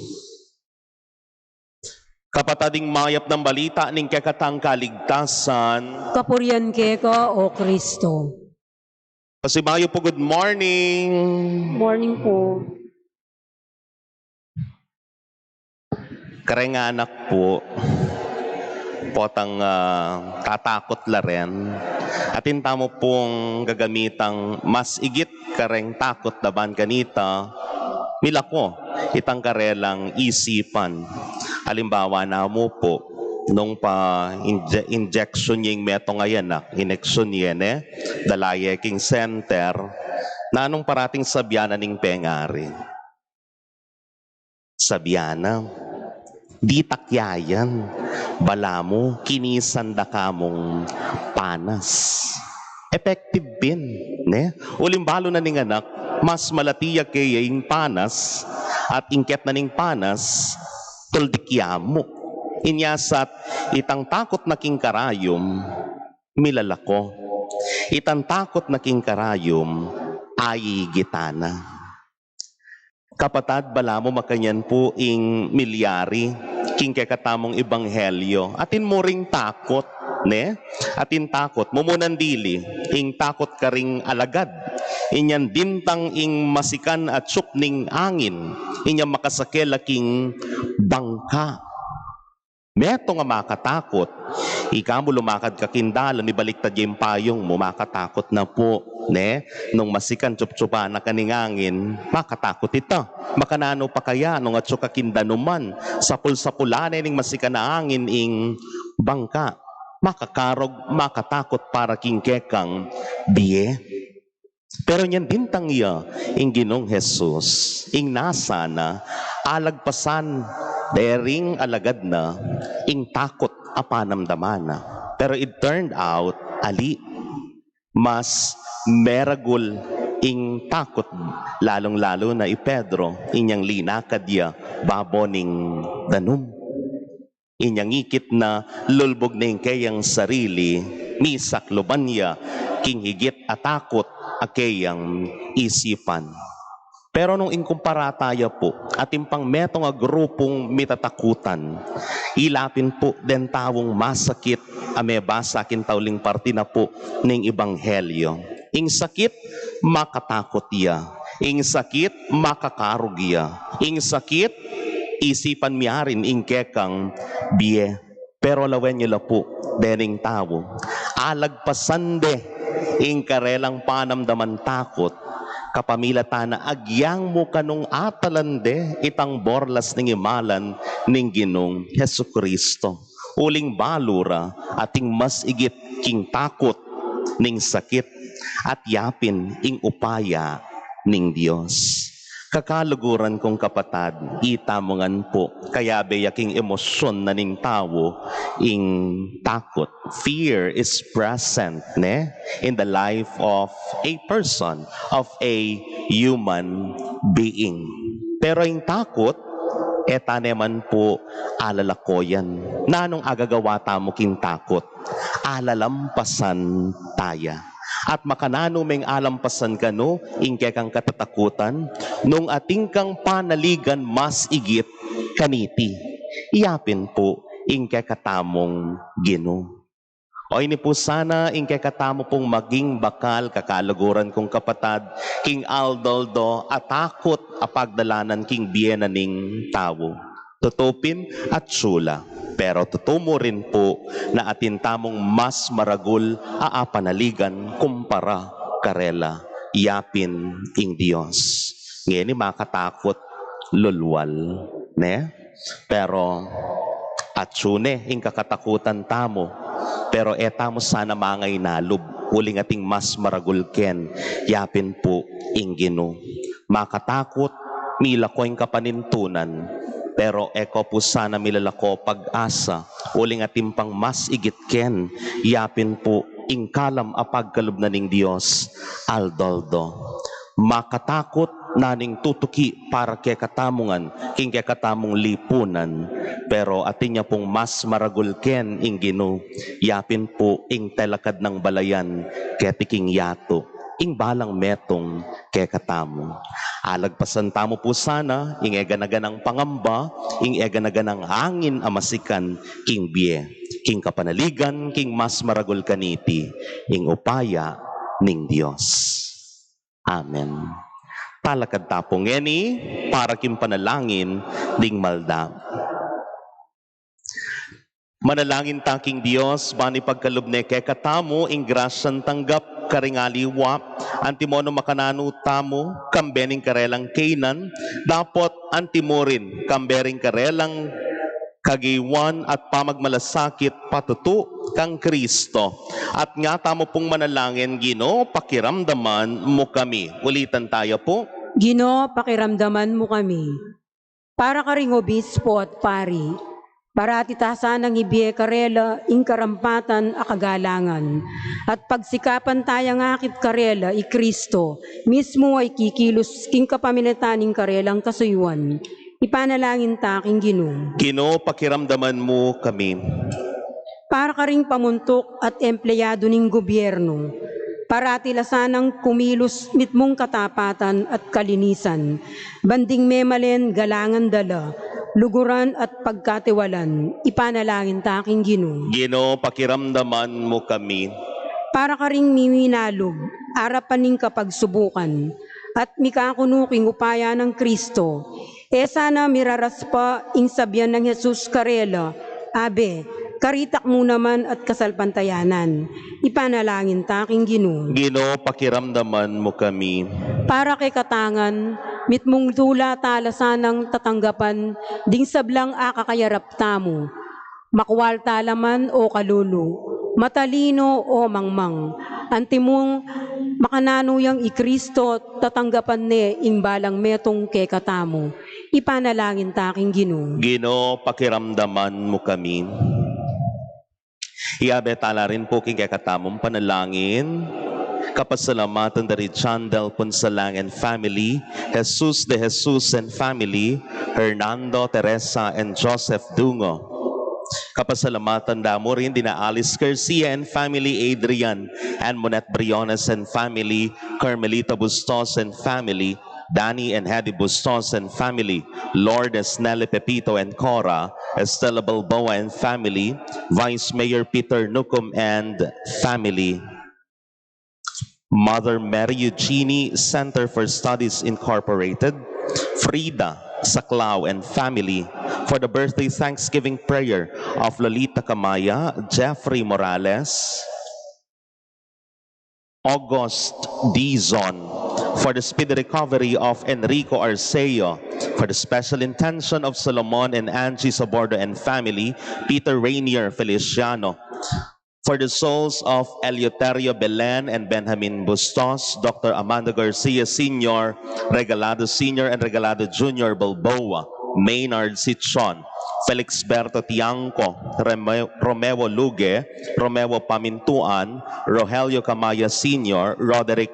Kapatad, ing mayap nang balita ning kekatang kaligtasan. Kapurian keka, O Kristo. Pasibayu po, good morning. Morning po. Kareng anak po, potang, ah, tatakut la rin. Atin tamu pong gagamitang mas igit kareng takut laban kanita, milako itang karelang isipan. Alimbawa na mu po, nung pa inje-, injection ye ing metung a anak, injection ye ne, dala ye king center, nanung parating sabyan na ning pengari? Sabian na, "Ditak yayan, balamu kinisan da ka mung panas." Effective pin, ne? Uling balu na ning anak, mas malati ya keya ing panas, at ingket na ning panas, tuldik ya mu. Inya sat, itang takut na king karayum, milalako. Itang takut na king karayum, ayigitan na. Kapatad, balamu makanyan pu ing milyari king kekatamung ebanghelyo. Atin mu ring takut, ne? Atin takut. Mumunan dili, ing takut karing alagad. Inyan dintang ing masikan a tiup ning angin. Inyan makasake la king bangka. Metung a makatakut. Ika mu lumakad ka king dalan, mibaliktad ya ing payung mu, makatakut na pu, ne? Nung masikan, tiuptiupan na ka ning angin, makatakut ita. Makananu pa kaya nung atsu ka king danuman, sapul-sapulan ne ning masikan a angin ing bangka? Makakarog, makatakut para king kekang bie. Pero inyan dintang ya ing Ginung Jesus, ing nasa na, alagpasan dering alagad na ing takut a panamdaman na. Pero it turned out, ali, mas meragul ing takut, lalung-lalu na i Pedro, inyang linakad ya babo ning danum. Inyang ikit na, lulbug ne ing keyang sarili, misakluban ya king higit a takut a keyang isipan. Pero nung ingkumpara taya pu, atin pang metung a grupung mitatakutan, ila pin pu deng taung masakit a mebasa king tauling parti na pu ning ebanghelyo. Ing sakit, makatakut ya. Ing sakit, makakarug ya. Ing sakit, isipan miarin ing kekang bie. Pero lawen yu la pu, dening tau, alagpasan de ing karelang panamdaman takut, kapamilatan na agyang mu kanung atalan de itang borlas ning imalan ning Ginung Jesucristo. Uling balu ra, ating mas igit king takut ning sakit, at yapin ing upaya ning Dios. Kakaluguran kung kapatad, ita mu ngan pu, kayabe ya king emosyon na ning tau ing takut. Fear is present, ne? In the life of a person, of a human being. Pero ing takut, e ta ne man pu alalakoyan. Nanung agagawa tamu king takut? Alalampasan taya. At makananu meng alampasan kanu ing kekang katatakutan, nung atin kang panaligan mas igit kaniti? Yapin pu ing kekatamung Ginu. O ini pu sana ing kekatamu pung maging bakal, kakaluguran kung kapatad, king aldo-aldo a takut a pagdalanan king bie na ning tau. Tutu pin, atsu la. Pero tutu mu rin pu na atin tamung mas maragul a apanaligan kumpara karela, yapin ing Dios. Ngeni makatakut, lulwal, ne? Pero atsu ne ing kakatakutan tamu, pero e tamu sana mangainalub, uling ating mas maragul ken, yapin pu ing Ginu. Makatakut, milako ing kapanintunan, pero e ko pu sana milalako pag-asa, uling atin pang mas igit ken, yapin pu ing kalam a pagkalub na ning Dios, aldo-aldo. Makatakut, nanu ing tutuki para kekatamu ngan king kekatamung lipunan, pero atin ya pung mas maragul ken ing Ginu, yapin pu ing telakad nang balayan keti king yatu, ing balang metung kekatamu. Alagpasan tamu pu sana ing eganaganang pangamba, ing eganaganang angin a masikan king bie, king kapanaligan king mas maragul kaniti, ing upaya ning Dios. Amen. Talakad ta pu ngeni para king panalangin ding malda. Manalangin ta king Dios, ban ipagkalub ne kekatamu ing grasyan tanggap karing aliwa, antimo nung makananu tamu, kambe ning karelang kaynan, dapot antimo rin, kambe ring karelang kagiwan at pamagmalasakit patutu kang Kristo. At nga tamu pung manalangin, Ginu, pakiramdaman mu kami. Ulitan taya pu. Ginu, pakiramdaman mu kami. Para karing obispo at pari, parati ta sanang ibie karela ing karampatan a kagalangan, at pagsikapan tayang akit karela i Kristo mismu a ikikilus king kapamilatan ning karelang kasuyuan. Ipanalangin ta king Ginu. Ginu, pakiramdaman mu kami. Para karing pamuntuk at empleyadu ning gobyerno, parati la sanang kumilus mitmung katapatan at kalinisan, ban ding memalen galangan da la, luguran at pagkatiwalan. Ipanalangin ta king Ginu. Ginu, pakiramdaman mu kami. Para karing miminalug, arapan ning kapagsubukan, at mikakunu king upaya nang Kristo, e sana miraraspa ing sabian nang Jesus karela, "Abe, karitak mu naman at kasalpantayanan." Ipanalangin ta king Ginu. Ginu, pakiramdaman mu kami. Para kekatang ngan, mitmung tula ta la sanang tatanggapan ding sablang akakayarap tamu. Makwal ta la man o kalulu, matalino o mangmang, antimong makananu yang i Kristo tatanggapan ne ing balang metung kekatamu. Ipanalangin ta king Ginu. Ginu, pakiramdaman mu kami. Iabe ta la rin pu king kekatamung panalangin. Kapasalamatan da ri John Del Punsalang and family, Jesus de Jesus and family, Hernando, Teresa, and Joseph Dungo. Kapasalamatan da mu rin dina Alice Garcia and family, Adrian and Monette Briones and family, Carmelita Bustos and family, Danny and Hedy Bustos and family, Lourdes, Nelly, Pepito and Cora, Estela Balboa and family, Vice Mayor Peter Nucum and family, Mother Mary Eugenie Center for Studies Incorporated, Frida Saclao and family, for the birthday Thanksgiving prayer of Lolita Camaya, Jeffrey Morales, August Dizon, for the speedy recovery of Enrico Arceo, for the special intention of Solomon and Angie Sobordo and family, Peter Rainier Feliciano, for the souls of Eleuterio Belen and Benjamin Bustos, Doctor Amando Garcia Senior, Regalado Senior and Regalado Junior Balboa, Maynard Sichon, Felix Berto Tiangco, Reme-, Romeo Luge, Romeo Pamintuan, Rogelio Camaya Senior, Roderick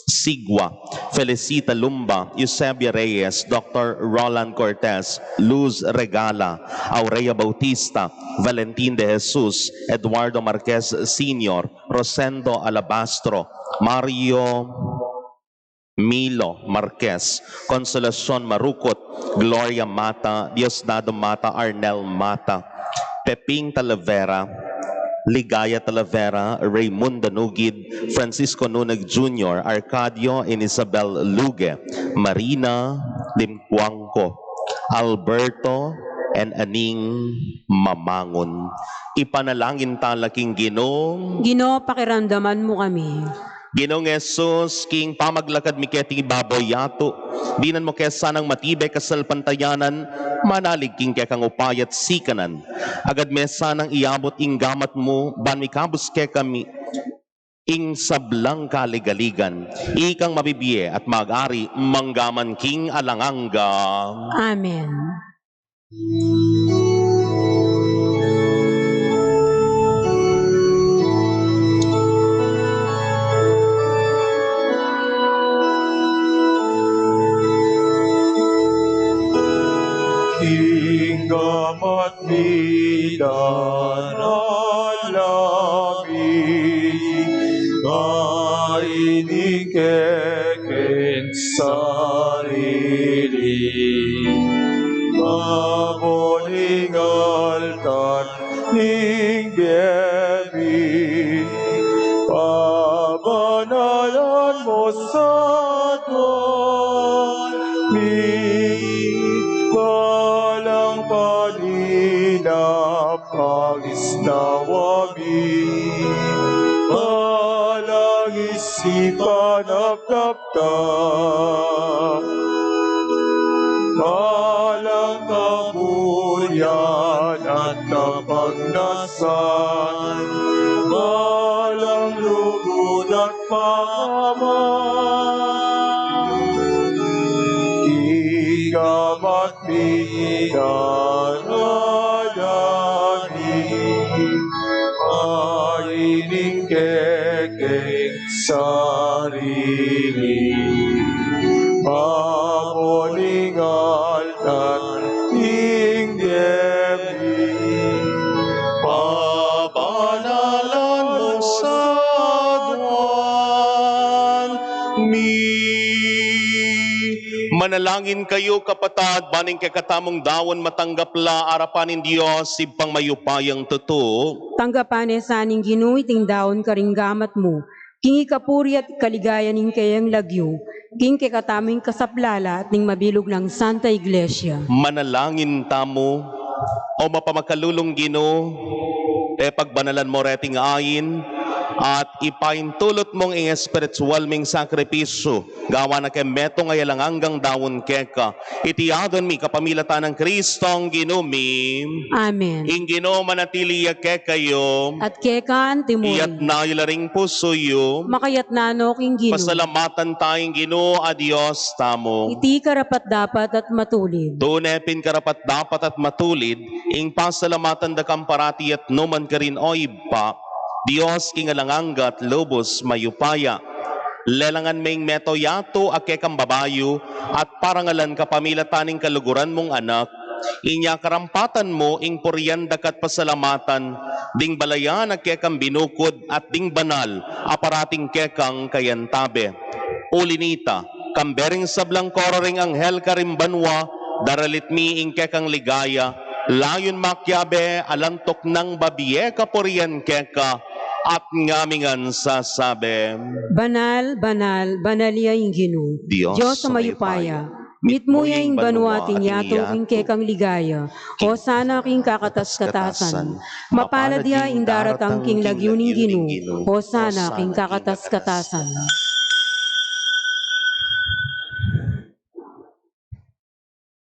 Sigua, Felicita Lumba, Eusebia Reyes, Doctor Roland Cortez, Luz Regala, Aurea Bautista, Valentin de Jesus, Eduardo Marquez Senior, Rosendo Alabastro, Mario Milo Marquez, Consolacion Marucut, Gloria Mata, Diosdado Mata, Arnel Mata, Peping Talavera, Ligaya Talavera, Raymond Danugid, Francisco Nunag Junior, Arcadio and Isabel Luge, Marina Limcuanco, Alberto and Aning Mamangun. Ipanalangin ta la king Ginu. Ginu, pakiramdaman mu kami. Ginung Jesus, king pamaglakad mi keting ibabaw yatu, dinan mu ke sanang matibe kasalpantayanan, manalig king kekang upaya at sikanan. Agad me sanang iabut ing gamat mu, ban mikabus kekami ing sablang kaligaligan. Ikang mabibie at mag-ari mangga man king alang angga. Amen. King gamat mi danala mi, kaini kekeng sarili, mabuning altar ning bie mi, pabanalan mu sa mi, balang kanila pangisnawa mi, balang isipan at daptan, balang kaburian at kapagnasan, balang lugud at pangaman. Ika Pagpiganadani, aini kekeng sarili, pamuningal Kat ing gebi, pabanalan mo sa aduan mi. Manalangin kayu, kapatad, ban ing kekatamung daun matanggap la arapan ning Dios, Ibpang mayupayang tutu. Tanggapan ne sa ning Ginu iting daun karing gamat mu, king ikapuri at kaligayan ning keyang lagyu, king kekatamung kasaplalan at ning mabilug nang Santa Iglesia. Manalangin tamu. O mapamakalulung Ginu, pepagbanalan mo reting ain, at ipaintulut mung ing espiritual ming sakripisyu, gawan na king metung a alang anggang daun keka, iti adwan mi kapamilatan nang Kristong Ginu mi. Amen. Ing Ginu manatili ya kekayu. At keka antimurin. Iyatas yu la ring pusu yu. Makayatas no king Ginu. Pasalamatan taya ing Ginu a Dios tamu. Iti karapat-dapat at matulid. Tune pin karapat-dapat at matulid, ing pasalamatan da kang parati at nu man karin, O Ibpa, Dios king alang angga at lubus mayupaya. Lelangan me ing meto yatu a kekang babayu, at parangalan kapamilatan ning kaluguran mung Anak, inya karampatan mu ing purian da ka at pasalamatan, ding balayan a kekang binukud at ding banal a parating kekang kayantabe. Uli nita, kambe ring sablang koro ring anghel karing banua, daralit mi ing kekang ligaya, layun makiabe alang tuknang babie kapurian keka, at ngamingan sasabi: Banal, banal, banal ya ing Ginu, Dios a mayupaya. Mitmu ya ing banua at ing yatu king kekang ligaya. Hosana king kakatas-katasan. Mapalad ya ing daratang king lagyu ning Ginu. Hosana king kakatas-katasan.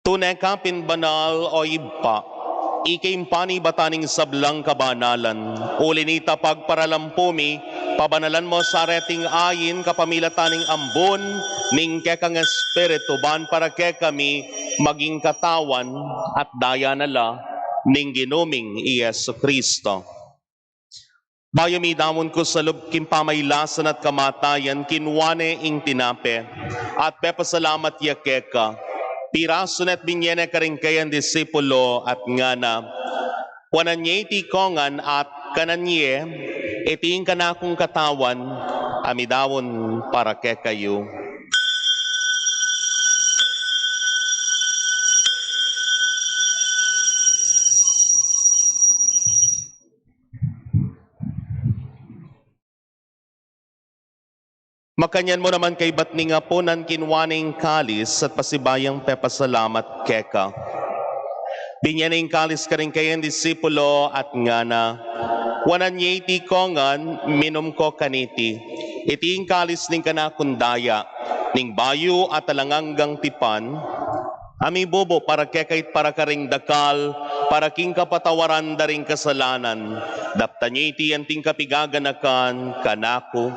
Tune ka pin banal, O Ibpa, ika ing panibatan ning sablang kabanalan. Uli nita pagparalampu mi, pabanalan mo sa reting ain kapamilatan ning ambun ning kekang Espiritu, ban para kekami maging katawan at daya na la ning Ginu ming i Jesucristo. Bayu midaun kusang lub king pamailasan at kamatayan, kinua ne ing tinape, at pepasalamat ya keka, pirasu ne at binie ne karing kayang disipulo, at ngana: Kuanan ye iti kongan at kanan ye, iti ing kanakung katawan a midaun para kekayu. Makanyan mu naman kaybat ning apunan, kinua ne ing kalis at pasibayung pepasalamat keka. Binie ne ing kalis karing kayang disipulo at ngana: Kuanan ye iti kongan, minum ko kaniti. Iti ing kalis ning kanakung daya, ning bayu at alang anggang tipan, a mibubu para keka at para karing dakal, para king kapatawaran da ring kasalanan. Daptan ye iti anting kapigaganakan kanaku.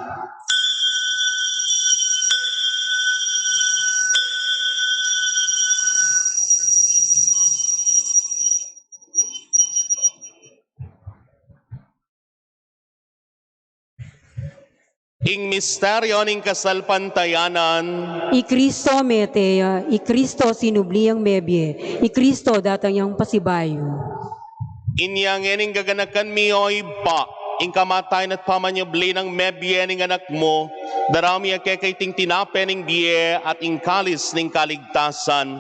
Ing misteryo ning kasalpantayanan. I Kristo mete ya, i Kristo sinubli yang mebie, i Kristo datang yang pasibayu. Inya ngeni gaganakan mi, o Ibpa, ing kamatayan at pamanyubli nang mebie ning Anak mu, daraun mi keka iting tinape ning bie at ing kalis ning kaligtasan.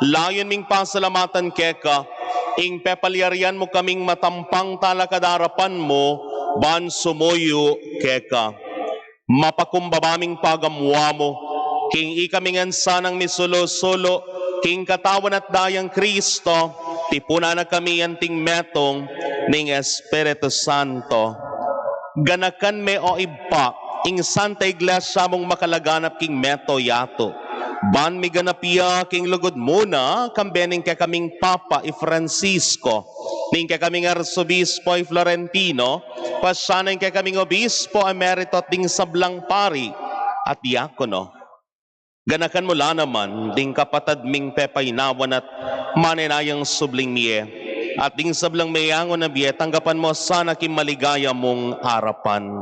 Layun ming pasalamatan keka ing pepalyarian mu kaming matampang talakad arapan mu, ban sumuyu keka. Mapakumbaba ming pagamuan mu, king ikami ngan sanang misulu-sulu king katawan at dayang Kristo, tipunan na kami anting metung ning Espiritu Santo. Ganakan me, o Ibpa, ing Santa Iglesia mung makalaganap king meto yatu. Ban miganap ya king lugud mu na, kambe ning kekaming Papa i Francisco, ning kekaming Arsobispo i Florentino, pasian ning kekaming Obispo Emerito at ding sablang pari at diakono. Ganakan mu la naman ding kapatad ming pepainawan at manenayang subling mie, at ding sablang meangu na bie tanggapan mu sana king maligaya mung arapan.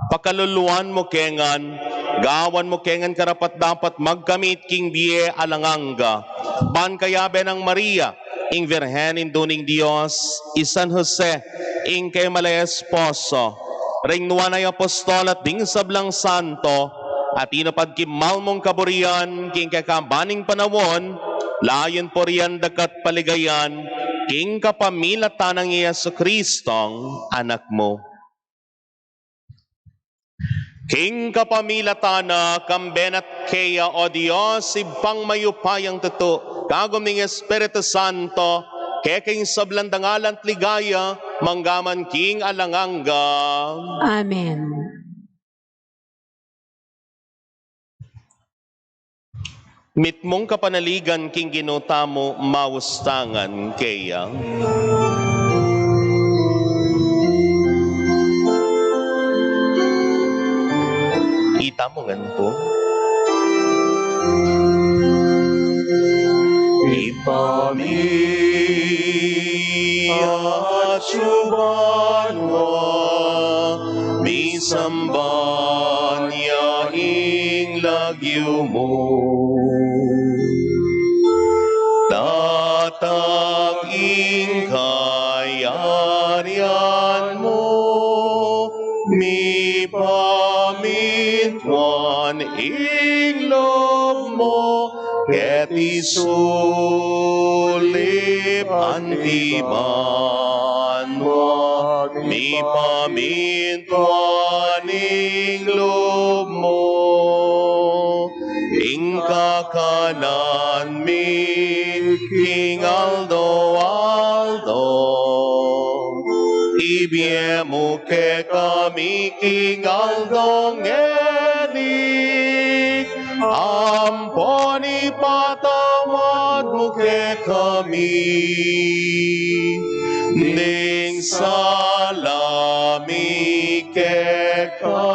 Pakaluluan mu ke ngan, gawan mu ke ngan karapat-dapat magkamit king bie alang angga, ban kayabe nang Maria, ing Virgen Indu ning Dios, i San Jose, ing kayang mala esposo, ring nuan a apostol at ding sablang santo, a tinupad king mal mung kaburian king kekaban ning panaun, layun purian daka at paligayan, king kapamilatan nang Jesucristong Anak mu. King kapamilatan na, kambe na at keya, o Dios, Ibpang mayupayang tutu, kagum ning Espiritu Santo, keka ing sablang dangalan at ligaya, mangga man king alang angga. Amen. Mitmung kapanaligan king Ginu tamu, maustangan keya. Itamu ngan pu. Ibpa mi, atsu ka banua, misamban ya ing lagyu mu. Datang ing kayarian mu, mipamintuan ing lub mu, keti sulip anti banua, mipamintuan ing lub mu. Ing kakanan mi king aldo-aldo, ibie mu kekami king aldo ngeni, ampon ipatawad mu kekami ding sala mi keka,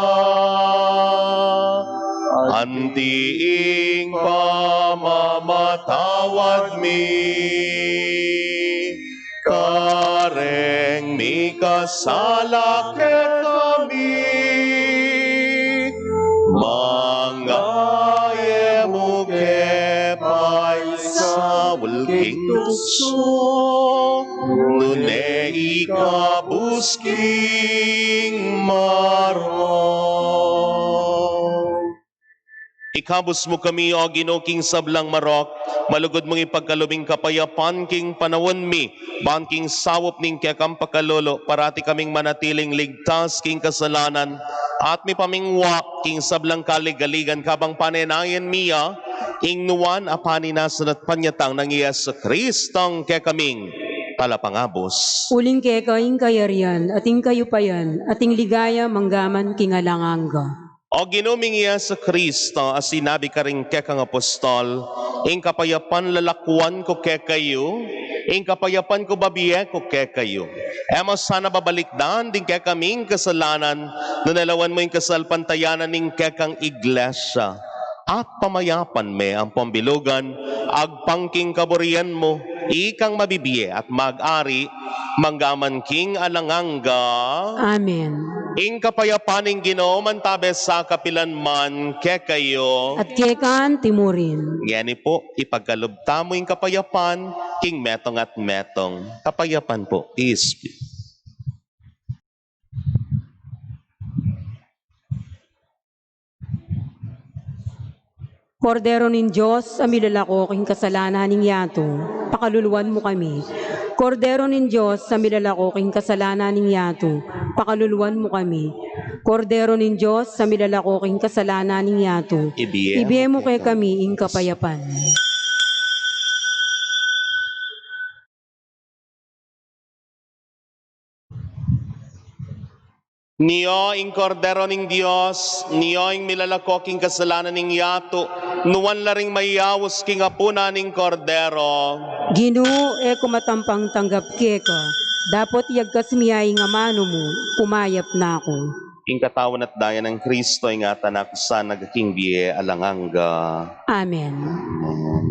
anti ing pamamatawad mi kareng mikasala kekami. Manga e mu ke paisaul king tuksu, nune ikabus king marok. Ikabus mu kami, O Ginu, king sablang marok, malugud mung ipagkalub ing kapayapan king panaun mi, ban king saup ning kekang pakalulu, parati kaming manatiling ligtas king kasalanan, at mipamingwa king sablang kaligaligan kabang panenayan mi ya ing nuan a paninasan at panyatang nang Jesucristong kekaming Talapangabus. Uling keka ing kayarian, at ing kayupayan, at ing ligaya manggaman king alang angga. O Ginu ming Jesucristo, a sinabi karing kekang apostol, ing kapayapan lalakwan ku kekayu, ing kapayapan ku babie ku kekayu. E mu sana babalikdan ding kekaming kasalanan, nune lawan mu ing kasalpantayanan ning kekang iglesia. At pamayapan me ampon bilugan, agpang king kaburian mu, ikang mabibie at mag-ari, manggaman king alang angga. Amen. Ing kapayapan ning Ginu mantabe sa kapilan man kekayu. At keka anti mu rin. Ngeni pu, ipagkalub tamu ing kapayapan king metung at metung. Kapayapan pu, peace be. Kordero ning Dios, a milalako king kasalanan ning yatu, pakaluluan mu kami. Kordero ning Dios, a milalako king kasalanan ning yatu, pakaluluan mu kami. Kordero ning Dios, a milalako king kasalanan ning yatu, ibie mu kekami ing kapayapan. Nio ing Kordero ning Dios, nio ing milalako king kasalanan ning yatu, nuan la ring mayaus king apunan ning Kordero. Ginu, e ku matampang tanggap keka, dapot iyagkas mi ya ing amanu mu, kumayap na ku. Ing katawan at daya nang Kristo, ingatan na ku sana king bie alang angga. Amen. Amen.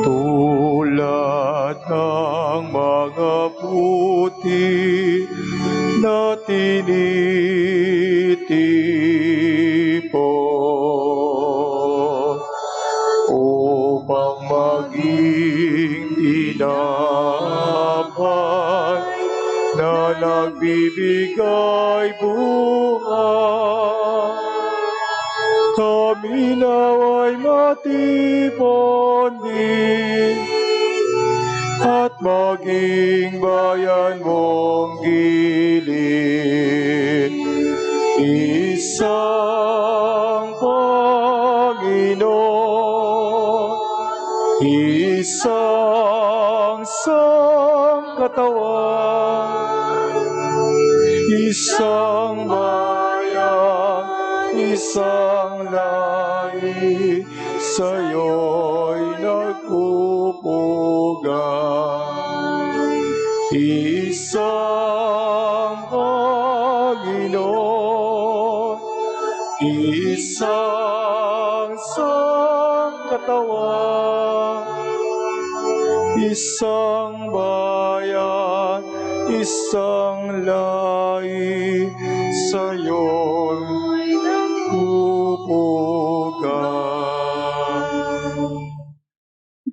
Tulad ng mga puti na tinitipon upang maging tinapay na nagbibigay buhay. Kami nawa'y matipon din at maging bayan mong giling. Isang Panginoon, isang sangkatawan, isang bayan, isang lahi, sa'yo'y nagpupugan. Isang Panginoon, isang sangkatawan, isang bayan, isang lahi, sa'yo'y nagpupugan.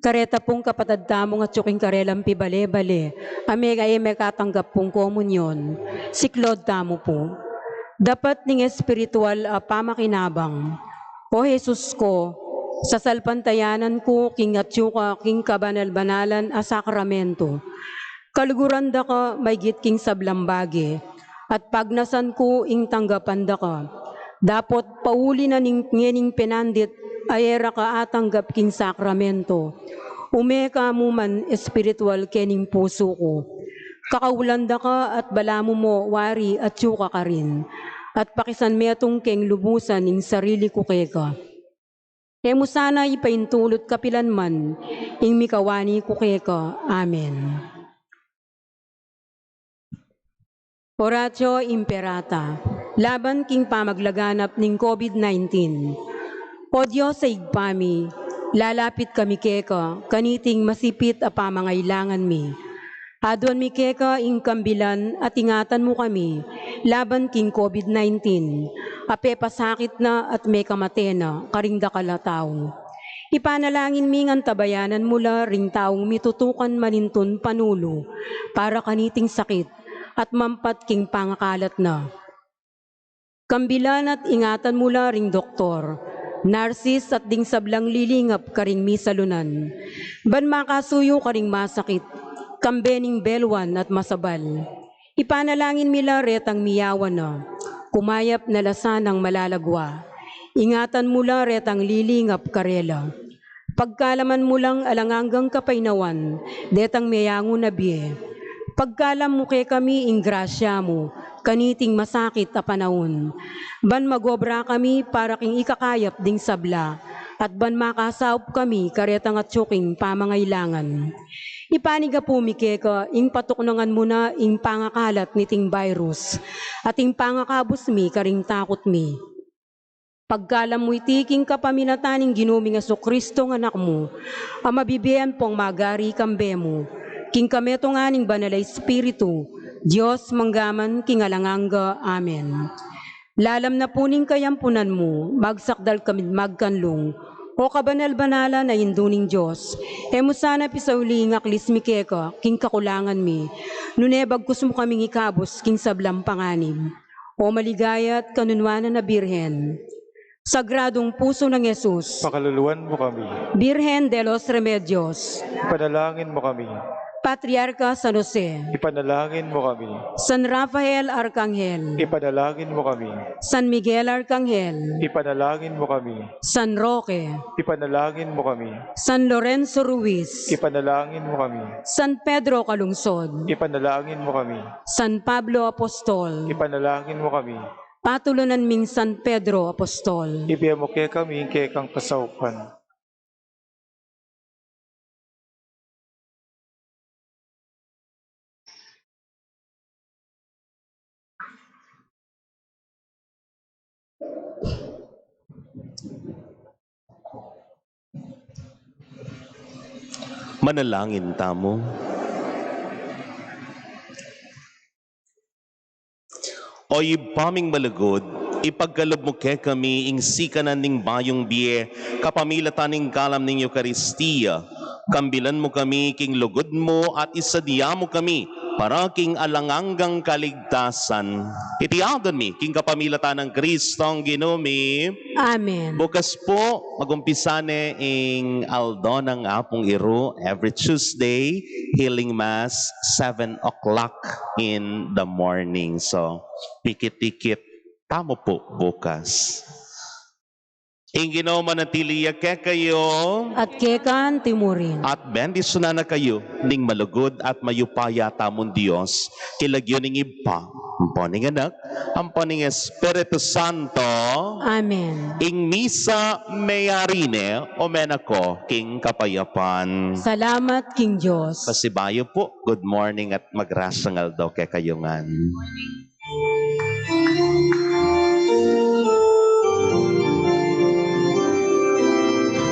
Kareta pung kapatad tamung atyu king karelang pibale-bale, a mega e mekatanggap pung komunyon, siklaud tamu pu. Dapat ning espiritual a pamakinabang. O Jesus ku, sasalpantayanan ku king atyu ka king kabanal-banalan a sakramento. Kaluguran da ka maygit king sablang bage, at pagnasan ku ing tanggapan da ka. Dapot pauli na ning ngening penandit a e ra ka atanggap king sakramento, ume ka mu man espiritual kening pusu ku. Kakaulan da ka at balamu mo wari atyu ka karin, at pakisan metung keng lubusan ing sarili ku keka. E mu sana ipaintulut kapilan man ing mikawani ku keka. Amen. Oratio Imperata, laban king pamaglaganap ning COVID nineteen. O Dios a Ibpa mi, lalapit kami keka kaniting masipit a pamangailangan mi. Aduan mi keka ing kambilan at ingatan mu kami laban king COVID nineteen a pepasakit na at mekamate na karing dakal a tau. Ipanalangin mi ngan tabayanan mu la ring taung mitutukan manintun panulu para kaniting sakit at mampat king pangakalat na. Kambilan at ingatan mu la ring doktor, narsis at ding sablang lilingap karing misalunan, ban makasuyu karing masakit, kambe ning beluan at masabal. Ipanalangin mi la retang miyawan na, kumayap na la sanang malalagwa. Ingatan mu la retang lilingap karela. Pagkalaman mu lang alang anggang kapaynawan detang meyangu na bie. Pagkalam mu kekami ing grasya mu kaniting masakit a panaun, ban magobra kami para king ikakayap ding sabla, at ban makasaup kami karetang atyu king pamangailangan. Ipanigapu mi keka ing patuknangan mu na ing pangakalat niting virus at ing pangakabus mi karing takut mi. Pagkalam mu iti king kapaminatan ning Ginu ming Jesucristo a Anak mu, a mabibie ampong magari kambe mu, king kametungan ning Banal a Espiritu, Dios mangga man king alang angga. Amen. Lalam na pu ning kayampunan mu, magsakdal kami magkanlung. O kabanal-banalan a Indu ning Dios, e mu sana pisauli ing aklis mi keka king kakulangan mi, nune bagkus mu kaming ikabus king sablang panganib. O maligaya at kanunuanan a Birhen, Sagradong Puso nang Jesus, pakaluluan mu kami. Birhen de los Remedios, ipanalangin mu kami. Patriarka San Jose. Ipanalangin mo kami. San Rafael Arkanghel. Ipanalangin mo kami. San Miguel Arkanghel. Ipanalangin mo kami. San Roque. Ipanalangin mo kami. San Lorenzo Ruiz. Ipanalangin mo kami. San Pedro Calungsod. Ipanalangin mo kami. San Pablo Apostol. Ipanalangin mo kami. Patulunan ming San Pedro Apostol. Ibie mu kekami ing kekang kasaupan. Manalangin tamu. O Ibpa ming malugud, ipagkalub mu kekami ing sikanan ning bayung bie, kapamilatan ning kalam ning Eukaristia. Kambilan mu kami king lugud mu at isadia mu kami para king alang anggang kaligtasan. Iti aduan mi king kapamilatan nang Kristong Ginu mi. Amen. Bukas pu, mag-umpisa ne ing aldo nang Apung Iru, every Tuesday, healing mass, seven o'clock in the morning. So, pikit-ikit tamu pu bukas. Ing Ginu manatili ya kekayu. At keka anti murin. At bendisyunan na kayu ning malugud at mayupaya tamung Dios, king lagyu ning Ibpa, ampo ning Anak, ampo ning Espiritu Santo. Amen. Ing misa meyari ne, o menako king kapayapan. Salamat king Dios. Pasibayu pu, good morning at magrasyang aldo kekayu ngan.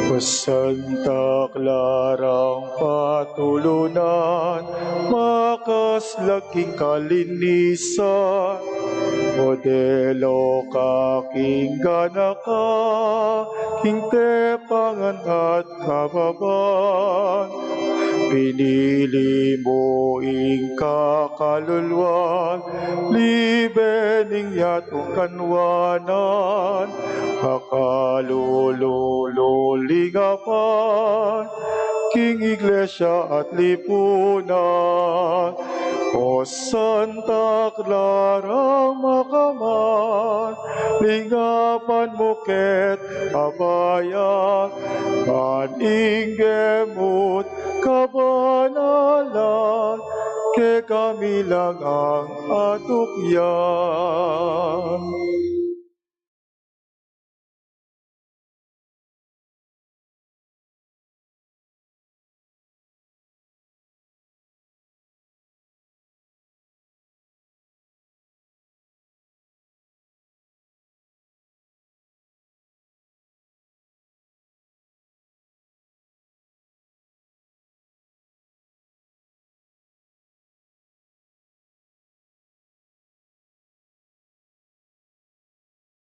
O Santa Clarang patulunan, makaslag king kalinisan, modelo ka king ganaka, king tepangan at kababan. Pinili mu ing kakaluluan, libe ning yatung kanwanan, makalulung lingapan king Iglesia at lipunan. O Santa Clarang makamal, lingapan mu keti abayan, ban ing bie mu kabanalan kekami lang ang adukyang.